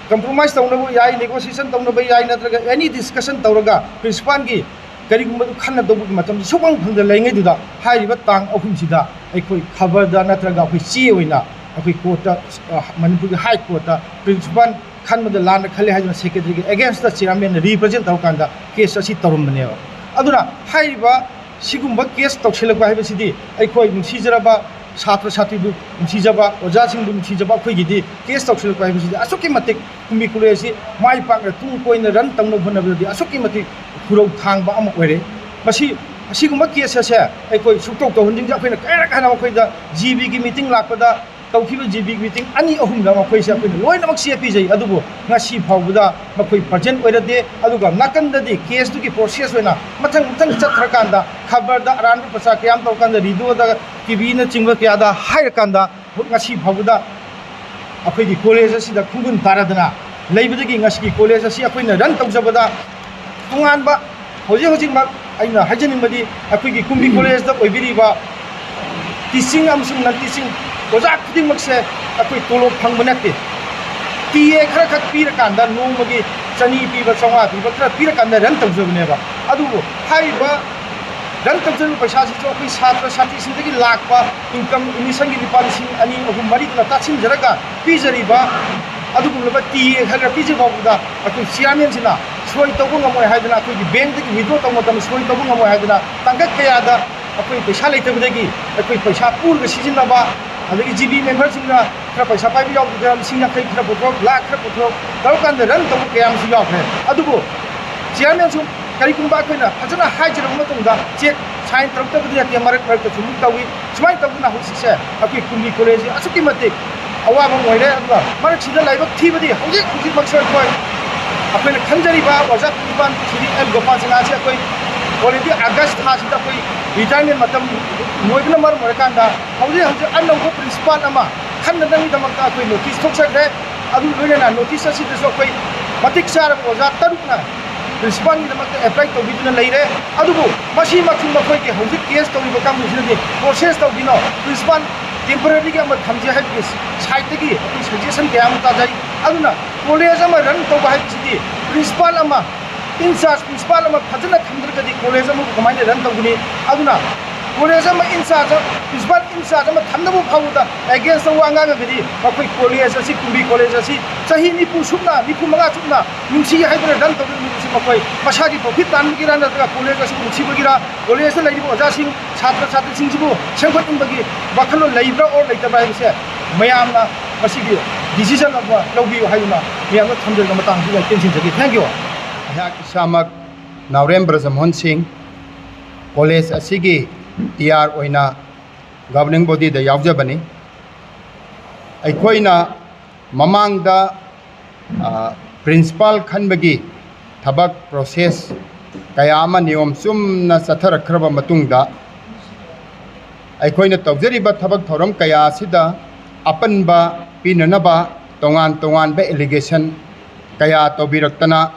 ꯀꯝꯄ꯭ꯔꯣꯃꯥꯏꯁ ꯇꯧꯅꯕ ꯌꯥꯏ, ꯅꯦꯒꯣꯁꯤꯌꯦꯁꯟ ꯇꯧꯅꯕ ꯌꯥꯏ, ꯅꯠꯇ꯭ꯔꯒ ꯑꯦꯅꯤ ꯗꯤꯁꯀꯁꯟ ꯇꯧꯔꯒ ꯄ꯭ꯔꯤꯟꯁꯤꯄꯥꯜꯒꯤ ꯀꯔꯤꯒꯨꯝꯕꯗꯨ ꯈꯟꯅꯗꯧꯕꯒꯤ ꯃꯇꯝꯗꯤ ꯁꯨꯛꯐꯪ ꯐꯪꯗ ꯂꯩꯉꯩꯗꯨꯗ, ꯍꯥꯏꯔꯤꯕ ꯇꯥꯡ ꯑꯍꯨꯝꯁꯤꯗ ꯑꯩꯈꯣꯏ ꯈꯕꯔꯗ ꯅꯠꯇ꯭ꯔꯒ ꯑꯩꯈꯣꯏ ꯆꯦ ꯑꯣꯏꯅ ꯑꯩꯈꯣꯏ ꯀꯣꯔꯠꯇ, ꯑ, ꯃꯅꯤꯄꯨꯔꯒꯤ ꯍꯥꯏ ꯀꯣꯔꯠꯇ ꯄ꯭ꯔꯤꯟꯁꯤꯄꯥꯜ ꯈꯟꯕꯗ ꯂꯥꯟꯅ ꯈꯜꯂꯦ ꯍꯥꯏꯗꯨꯅ ꯁꯦꯀ꯭ꯔꯦꯇꯔꯤꯒꯤ ꯑꯦꯒꯦꯟꯁꯇ ꯆꯤꯌꯥꯔꯃꯦꯟꯅ ꯔꯤꯄ꯭ꯔꯖꯦꯟ ꯇꯧꯔꯀꯥꯟꯗ ꯀꯦꯁ ꯑꯁꯤ ꯇꯧꯔꯝꯕꯅꯦꯕ꯫ ꯑꯗꯨꯅ ꯍꯥꯏꯔꯤꯕ ꯁꯤꯒꯨꯝꯕ ꯀꯦꯁ ꯇꯧꯁꯤꯜꯂꯛꯄ ꯍꯥꯏꯕꯁꯤꯗꯤ ꯑꯩꯈꯣꯏ ꯅꯨꯡꯁꯤꯖꯔꯕ ꯁꯥꯇ꯭ꯔ ꯁꯥꯇ꯭ꯔꯤꯕꯨ ꯅꯨꯡꯁꯤꯖꯕ, ꯑꯣꯖꯥꯁꯤꯡꯕꯨ ꯅꯨꯡꯁꯤꯖꯕ ꯑꯩꯈꯣꯏꯒꯤꯗꯤ ꯀꯦꯁ ꯇꯧꯁꯤꯜꯂꯛꯄ ꯍꯥꯏꯕꯁꯤꯗꯤ ꯑꯁꯨꯛꯀꯤ ꯃꯇꯤꯛ ꯀꯨꯝꯕꯤ ꯀꯣꯂꯦꯖꯁꯤ ꯃꯥꯏ ꯄꯥꯛꯅ ꯇꯨꯡ ꯀꯣꯏꯅ ꯔꯟ ꯇꯧꯅꯕ ꯍꯣꯠꯅꯕꯗꯗꯤ ꯑꯁꯨꯛꯀꯤ ꯃꯇꯤꯛ ꯈꯨꯗꯣꯡ ꯊꯥꯡꯕ ꯑꯃ ꯑꯣꯏꯔꯦ꯫ ꯃꯁꯤ, ꯑꯁꯤꯒꯨꯝꯕ ꯀꯦꯁ ꯑꯁꯦ ꯑꯩꯈꯣꯏ ꯁꯨꯛꯇꯧ ꯇꯧꯍꯟꯅꯤꯡꯗꯦ꯫ ꯑꯩꯈꯣꯏꯅ ꯀꯌꯥꯔꯛ ꯍꯥꯟꯅ ꯃꯈꯣꯏꯗ ꯖꯤ ꯕꯤꯒꯤ ꯃꯤꯇꯤꯡ ꯂꯥꯛꯄꯗ, ꯇꯧꯈꯤꯕ ꯖꯤ ꯕꯤ ꯃꯤꯇꯤꯡ ꯑꯅꯤ ꯑꯍꯨꯝꯗ ꯃꯈꯣꯏꯁꯦ ꯑꯩꯈꯣꯏꯅ ꯂꯣꯏꯅꯃꯛ ꯆꯦ ꯄꯤꯖꯩ꯫ ꯑꯗꯨꯕꯨ ꯉꯁꯤ ꯐꯥꯎꯕꯗ ꯃꯈꯣꯏ ꯄ꯭ꯔꯖꯦꯟ ꯑꯣꯏꯔꯗꯦ꯫ ꯑꯗꯨꯒ ꯅꯥꯀꯟꯗꯗꯤ ꯀꯦꯁꯇꯨꯒꯤ ꯄ꯭ꯔꯣꯁꯦꯁ ꯑꯣꯏꯅ ꯃꯊꯪ ꯃꯊꯪ ꯆꯠꯈ꯭ꯔꯀꯥꯟꯗ ꯈꯕꯔꯗ ꯑꯔꯥꯟꯕ ꯄ꯭ꯔꯆꯥꯔ ꯀꯌꯥ ꯑꯃ ꯇꯧꯔꯀꯥꯟꯗ, ꯔꯦꯗꯤꯑꯣꯗ, ꯇꯤ ꯚꯤꯅꯆꯤꯡꯕ ꯀꯌꯥꯗ ꯍꯥꯏꯔꯀꯥꯟꯗ ꯉꯁꯤ ꯐꯥꯎꯕꯗ ꯑꯩꯈꯣꯏꯒꯤ ꯀꯣꯂꯦꯖ ꯑꯁꯤꯗ ꯈꯣꯡꯒꯨꯟ ꯇꯥꯔꯗꯅ ꯂꯩꯕꯗꯒꯤ ꯉꯁꯤꯒꯤ ꯀꯣꯂꯦꯖ ꯑꯁꯤ ꯑꯩꯈꯣꯏꯅ ꯔꯟ ꯇꯧꯖꯕꯗ ꯇꯣꯉꯥꯟꯕ ꯍꯧꯖꯤꯛ ꯍꯧꯖꯤꯛꯃꯛ ꯑꯩꯅ ꯍꯥꯏꯖꯅꯤꯡꯕꯗꯤ ꯑꯩꯈꯣꯏꯒꯤ ꯀꯨꯝꯕꯤ ꯀꯣꯂꯦꯖꯇ ꯑꯣꯏꯕꯤꯔꯤꯕ ꯇꯤꯆꯤꯡ ꯑꯃꯁꯨꯡ ꯅꯟ ꯇꯤꯆꯤꯡ ꯑꯣꯖꯥ ꯈꯨꯗꯤꯡꯃꯛꯁꯦ ꯑꯩꯈꯣꯏ ꯇꯣꯂꯣꯞ ꯐꯪꯕ ꯅꯠꯇꯦ꯫ ꯇꯤ ꯑꯦ ꯈꯔꯈꯛ ꯄꯤꯔꯀꯥꯟꯗ, ꯅꯣꯡꯃꯒꯤ ꯆꯅꯤ ꯄꯤꯕ, ꯆꯥꯝꯃꯉꯥ ꯄꯤꯕ ꯈꯔ ꯄꯤꯔꯀꯥꯟꯗ ꯔꯟ ꯇꯧꯖꯕꯅꯦꯕ꯫ ꯑꯗꯨꯕꯨ ꯍꯥꯏꯔꯤꯕ ꯔꯟ ꯇꯧꯖꯔꯤꯕ ꯄꯩꯁꯥꯁꯤꯁꯨ ꯑꯩꯈꯣꯏ ꯁꯥꯇ꯭ꯔ ꯁꯥꯇ꯭ꯔꯤꯁꯤꯡꯗꯒꯤ ꯂꯥꯛꯄ ꯏꯟꯀꯝ, ꯑꯦꯠꯃꯤꯁꯟꯒꯤ ꯂꯨꯄꯥ ꯂꯤꯁꯤꯡ ꯑꯅꯤ, ꯑꯍꯨꯝ, ꯃꯔꯤꯗꯨꯅ ꯇꯥꯁꯤꯟꯖꯔꯒ ꯄꯤꯖꯔꯤꯕ ꯑꯗꯨꯒꯨꯝꯂꯕ ꯇꯤ ꯑꯦ ꯈꯔ ꯈꯔ ꯄꯤꯖ ꯐꯥꯎꯕꯗ ꯑꯩꯈꯣꯏ ꯆꯤꯌꯥꯔꯃꯦꯟꯁꯤꯅ ꯁꯣꯏ ꯇꯧꯕ ꯉꯝꯃꯣꯏ ꯍꯥꯏꯗꯅ, ꯑꯩꯈꯣꯏꯒꯤ ꯕꯦꯡꯛꯇꯒꯤ ꯋꯤꯗ꯭ꯔꯣ ꯇꯧꯕ ꯃꯇꯝꯗ ꯁꯣꯏ ꯇꯧꯕ ꯉꯝꯃꯣꯏ ꯍꯥꯏꯗꯅ ꯇꯥꯡꯀꯛ ꯀꯌꯥꯗ ꯑꯩꯈꯣꯏ ꯄꯩꯁꯥ ꯂꯩꯇꯕꯗꯒꯤ ꯑꯩꯈꯣꯏ ꯄꯩꯁꯥ ꯄꯨꯔꯒ ꯁꯤꯖꯤꯟꯅꯕ, ꯑꯗꯒꯤ ꯖꯤ ꯕꯤ ꯃꯦꯝꯕꯔꯁꯤꯡꯅ ꯈꯔ ꯄꯩꯁꯥ ꯄꯥꯏꯕ ꯌꯥꯎꯗꯗꯅ ꯂꯤꯁꯤꯡ ꯌꯥꯡꯈꯩ ꯈꯔ ꯄꯨꯊꯣꯛ, ꯂꯥꯈ ꯈꯔ ꯄꯨꯊꯣꯛ ꯇꯧꯔꯀꯥꯟꯗ ꯔꯟ ꯇꯧꯕ ꯀꯌꯥ ꯑꯃꯁꯨ ꯌꯥꯎꯈ꯭ꯔꯦ꯫ ꯑꯗꯨꯕꯨ ꯆꯤꯌꯥꯔꯃꯦꯟꯁꯨ ꯀꯔꯤꯒꯨꯝꯕ ꯑꯩꯈꯣꯏꯅ ꯐꯖꯅ ꯍꯥꯏꯖꯔꯕ ꯃꯇꯨꯡꯗ ꯆꯦꯛ ꯁꯥꯏꯟ ꯇꯧꯔꯛꯇꯕꯗꯤ ꯅꯠꯇꯦ, ꯃꯔꯛ ꯃꯔꯛꯇꯁꯨ ꯑꯃꯨꯛ ꯇꯧꯏ꯫ ꯁꯨꯃꯥꯏꯅ ꯇꯧꯗꯅ ꯍꯧꯖꯤꯛꯁꯦ ꯑꯩꯈꯣꯏ ꯀꯨꯝꯕꯤ ꯀꯣꯂꯦꯖꯁꯤ ꯑꯁꯨꯛꯀꯤ ꯃꯇꯤꯛ ꯑꯋꯥꯕ ꯑꯃ ꯑꯣꯏꯔꯦ꯫ ꯑꯗꯨꯒ ꯃꯔꯛꯁꯤꯗ ꯂꯥꯏꯕꯛ ꯊꯤꯕꯗꯤ ꯍꯧꯖꯤꯛ ꯍꯧꯖꯤꯛꯃꯛꯁꯨ ꯑꯩꯈꯣꯏ, ꯑꯩꯈꯣꯏꯅ ꯈꯟꯖꯔꯤꯕ ꯑꯣꯖꯥ ꯄ꯭ꯔꯤꯟꯁꯤꯄꯥꯜ ꯁ꯭ꯔꯤ ꯑꯦꯜ ꯒꯣꯄꯥꯜ ꯁꯤꯡꯍꯁꯤ ꯑꯩꯈꯣꯏ already ꯑꯥꯒꯁ ꯊꯥꯁꯤꯗ ꯑꯩꯈꯣꯏ ꯔꯤꯇꯥꯌꯔꯃꯦꯟ ꯃꯇꯝ ꯂꯣꯏꯕꯅ ꯃꯔꯝ ꯑꯣꯏꯔꯀꯥꯟꯗ ꯍꯧꯖꯤꯛ ꯍꯧꯖꯤꯛ ꯑꯅꯧꯕ ꯄ꯭ꯔꯤꯟꯁꯤꯄꯥꯜ ꯑꯃ ꯈꯟꯅꯅꯕꯒꯤꯗꯃꯛꯇ ꯑꯩꯈꯣꯏ ꯅꯣꯇꯤꯁ ꯊꯣꯛꯆꯈ꯭ꯔꯦ꯫ ꯑꯗꯨ ꯂꯣꯏꯅꯅ ꯅꯣꯇꯤꯁ ꯑꯁꯤꯗꯁꯨ ꯑꯩꯈꯣꯏ ꯃꯇꯤꯛ ꯆꯥꯔꯕ ꯑꯣꯖꯥ ꯇꯔꯨꯛꯅ ꯄ꯭ꯔꯤꯟꯁꯤꯄꯥꯜꯒꯤꯗꯃꯛꯇ ꯑꯦꯄ꯭ꯂꯥꯏ ꯇꯧꯕꯤꯗꯨꯅ ꯂꯩꯔꯦ꯫ ꯑꯗꯨꯕꯨ ꯃꯁꯤꯃꯛꯁꯨ ꯃꯈꯣꯏꯒꯤ ꯍꯧꯖꯤꯛ ꯀꯦꯁ ꯇꯧꯔꯤꯕ ꯀꯥꯡꯕꯨꯁꯤꯅꯗꯤ ꯄ꯭ꯔꯣꯁꯦꯁ ꯇꯧꯕꯤꯅꯣ, ꯄ꯭ꯔꯤꯟꯁꯤꯄꯥꯜ ꯇꯦꯝꯄꯔꯔꯤꯒꯤ ꯑꯃ ꯊꯝꯖꯦ ꯍꯥꯏꯕꯒꯤ ꯁꯥꯏꯠꯇꯒꯤ ꯑꯩꯈꯣꯏ ꯁꯖꯦꯁꯟ ꯀꯌꯥ ꯑꯃ ꯇꯥꯖꯩ꯫ ꯑꯗꯨꯅ ꯀꯣꯂꯦꯖ ꯑꯃ ꯔꯟ ꯇꯧꯕ ꯍꯥꯏꯕꯁꯤꯗꯤ ꯄ꯭ꯔꯤꯟꯁꯤꯄꯥꯜ ꯑꯃ, ꯏꯟꯆꯥꯔꯖ ꯄ꯭ꯔꯤꯟꯁꯤꯄꯥꯜ ꯑꯃ ꯐꯖꯅ ꯊꯝꯗ꯭ꯔꯒꯗꯤ ꯀꯣꯂꯦꯖ ꯑꯃꯕꯨ ꯀꯃꯥꯏꯅ ꯔꯟ ꯇꯧꯒꯅꯤ? ꯑꯗꯨꯅ ꯀꯣꯂꯦꯖ ꯑꯃ ꯏꯟꯆꯥꯔꯖ, ꯄ꯭ꯔꯤꯟꯁꯤꯄꯥꯜ ꯏꯟꯆꯥꯔꯖ ꯑꯃ ꯊꯝꯅꯕ ꯐꯥꯎꯕꯗ ꯑꯦꯒꯦꯟꯁꯇ ꯋꯥ ꯉꯥꯡꯉꯒꯗꯤ ꯃꯈꯣꯏ ꯀꯣꯂꯦꯖ ꯑꯁꯤ, ꯀꯨꯝꯕꯤ ꯀꯣꯂꯦꯖ ꯑꯁꯤ ꯆꯍꯤ ꯅꯤꯐꯨ ꯁꯨꯞꯅ, ꯅꯤꯐꯨ ꯃꯉꯥ ꯁꯨꯞꯅ ꯅꯨꯡꯁꯤ ꯍꯥꯏꯗꯨꯅ ꯔꯟ ꯇꯧꯗꯨꯅ ꯂꯩꯕꯁꯤ ꯃꯈꯣꯏ ꯃꯁꯥꯒꯤ ꯄ꯭ꯔꯣꯐꯤꯠ ꯇꯥꯟꯕꯒꯤꯔꯥ ꯅꯠꯇ꯭ꯔꯒ ꯀꯣꯂꯦꯖ ꯑꯁꯤꯕꯨ ꯅꯨꯡꯁꯤꯕꯒꯤꯔꯥ, ꯀꯣꯂꯦꯖꯇ ꯂꯩꯔꯤꯕ ꯑꯣꯖꯥꯁꯤꯡ, ꯁꯥꯇ꯭ꯔ ꯁꯥꯇ꯭ꯔꯤꯁꯤꯡꯁꯤꯕꯨ ꯁꯦꯝꯒꯠꯅꯤꯡꯕꯒꯤ ꯋꯥꯈꯜꯂꯣꯟ ꯂꯩꯕ꯭ꯔꯥ ꯑꯣꯔ ꯂꯩꯇꯕ꯭ꯔꯥ ꯍꯥꯏꯕꯁꯦ ꯃꯌꯥꯝꯅ ꯃꯁꯤꯒꯤ ꯗꯤꯁꯤꯖꯟ ꯑꯃ ꯂꯧꯕꯤꯌꯨ ꯍꯥꯏꯗꯨꯅ ꯃꯌꯥꯝꯗ ꯊꯝꯖꯔꯒ ꯃꯇꯥꯡ ꯑꯁꯤꯗ ꯑꯩ ꯇꯦꯟꯁꯤꯟꯖꯒꯦ꯫ Thank you꯫ ꯑꯩꯍꯥꯛ ꯏꯁꯥꯃꯛ ꯅꯥꯎꯔꯦꯝ ꯕ꯭ꯔꯖꯃꯣꯍꯟ ꯁꯤꯡ, ꯀꯣꯂꯦꯖ ꯑꯁꯤꯒꯤ ꯇꯤ ꯑꯥꯔ ꯑꯣꯏꯅ ꯒꯕꯔꯅꯤꯡ ꯕꯣꯗꯤꯗ ꯌꯥꯎꯖꯕꯅꯤ꯫ ꯑꯩꯈꯣꯏꯅ ꯃꯃꯥꯡꯗ, ꯑ, ꯄ꯭ꯔꯤꯟꯁꯤꯄꯥꯜ ꯈꯟꯕꯒꯤ ꯊꯕꯛ ꯄ꯭ꯔꯣꯁꯦꯁ ꯀꯌꯥ ꯑꯃ ꯅꯤꯌꯣꯝ ꯆꯨꯝꯅ ꯆꯠꯊꯔꯛꯈ꯭ꯔꯕ ꯃꯇꯨꯡꯗ, ꯑꯩꯈꯣꯏꯅ ꯇꯧꯖꯔꯤꯕ ꯊꯕꯛ ꯊꯧꯔꯝ ꯀꯌꯥ ꯑꯁꯤꯗ ꯑꯄꯟꯕ ꯄꯤꯅꯅꯕ ꯇꯣꯉꯥꯟ ꯇꯣꯉꯥꯟꯕ ꯑꯦꯂꯤꯒꯦꯁꯟ ꯀꯌꯥ ꯇꯧꯕꯤꯔꯛꯇꯅ,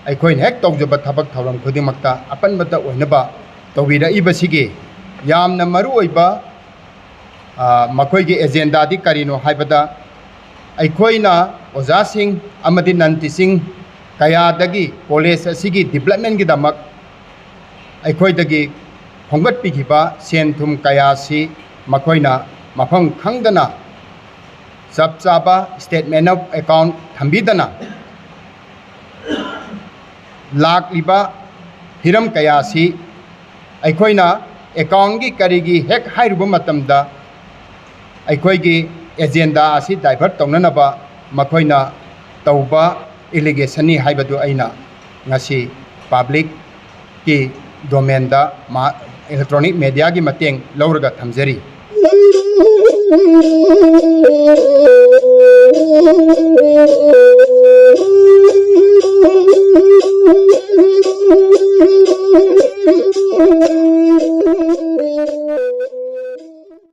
ꯑꯩꯈꯣꯏꯅ ꯍꯦꯛ ꯇꯧꯖꯕ ꯊꯕꯛ ꯊꯧꯔꯝ ꯈꯨꯗꯤꯡꯃꯛꯇ ꯑꯄꯟꯕꯇ ꯑꯣꯏꯅꯕ ꯇꯧꯕꯤꯔꯛꯏꯕꯁꯤꯒꯤ ꯌꯥꯝꯅ ꯃꯔꯨꯑꯣꯏꯕ, ꯑ, ꯃꯈꯣꯏꯒꯤ ꯑꯦꯖꯦꯟꯗꯥꯗꯤ ꯀꯔꯤꯅꯣ ꯍꯥꯏꯕꯗ, ꯑꯩꯈꯣꯏꯅ ꯑꯣꯖꯥꯁꯤꯡ ꯑꯃꯗꯤ ꯅꯟ ꯇꯤꯆꯤꯡ ꯀꯌꯥꯗꯒꯤ ꯀꯣꯂꯦꯖ ꯑꯁꯤꯒꯤ ꯗꯤꯕ꯭ꯂꯞꯃꯦꯟꯒꯤꯗꯃꯛ ꯑꯩꯈꯣꯏꯗꯒꯤ ꯈꯣꯝꯒꯠꯄꯤꯈꯤꯕ ꯁꯦꯟ ꯊꯨꯝ ꯀꯌꯥꯁꯤ ꯃꯈꯣꯏꯅ ꯃꯐꯝ ꯈꯪꯗꯅ ꯆꯞ ꯆꯥꯕ statement of account ꯊꯝꯕꯤꯗꯅ ꯂꯥꯛꯂꯤꯕ ꯍꯤꯔꯝ ꯀꯌꯥꯁꯤ ꯑꯩꯈꯣꯏꯅ account ꯀꯤ ꯀꯔꯤꯒꯤ hack ꯍꯥꯏꯔꯨꯕ ꯃꯇꯝꯗ ꯑꯩꯈꯣꯏꯒꯤ agenda ꯑꯁꯤ divert ꯇꯧꯅꯅꯕ ꯃꯈꯣꯏꯅ ꯇꯧꯕ allegation ꯅꯤ ꯍꯥꯏꯕꯗꯨ ꯑꯩꯅ ꯉꯁꯤ public ꯀꯤ domain ꯗ ꯃꯥ-, electronic media ꯒꯤ ꯃꯇꯦꯡ ꯂꯧꯔꯒ ꯊꯝꯖꯔꯤ꯫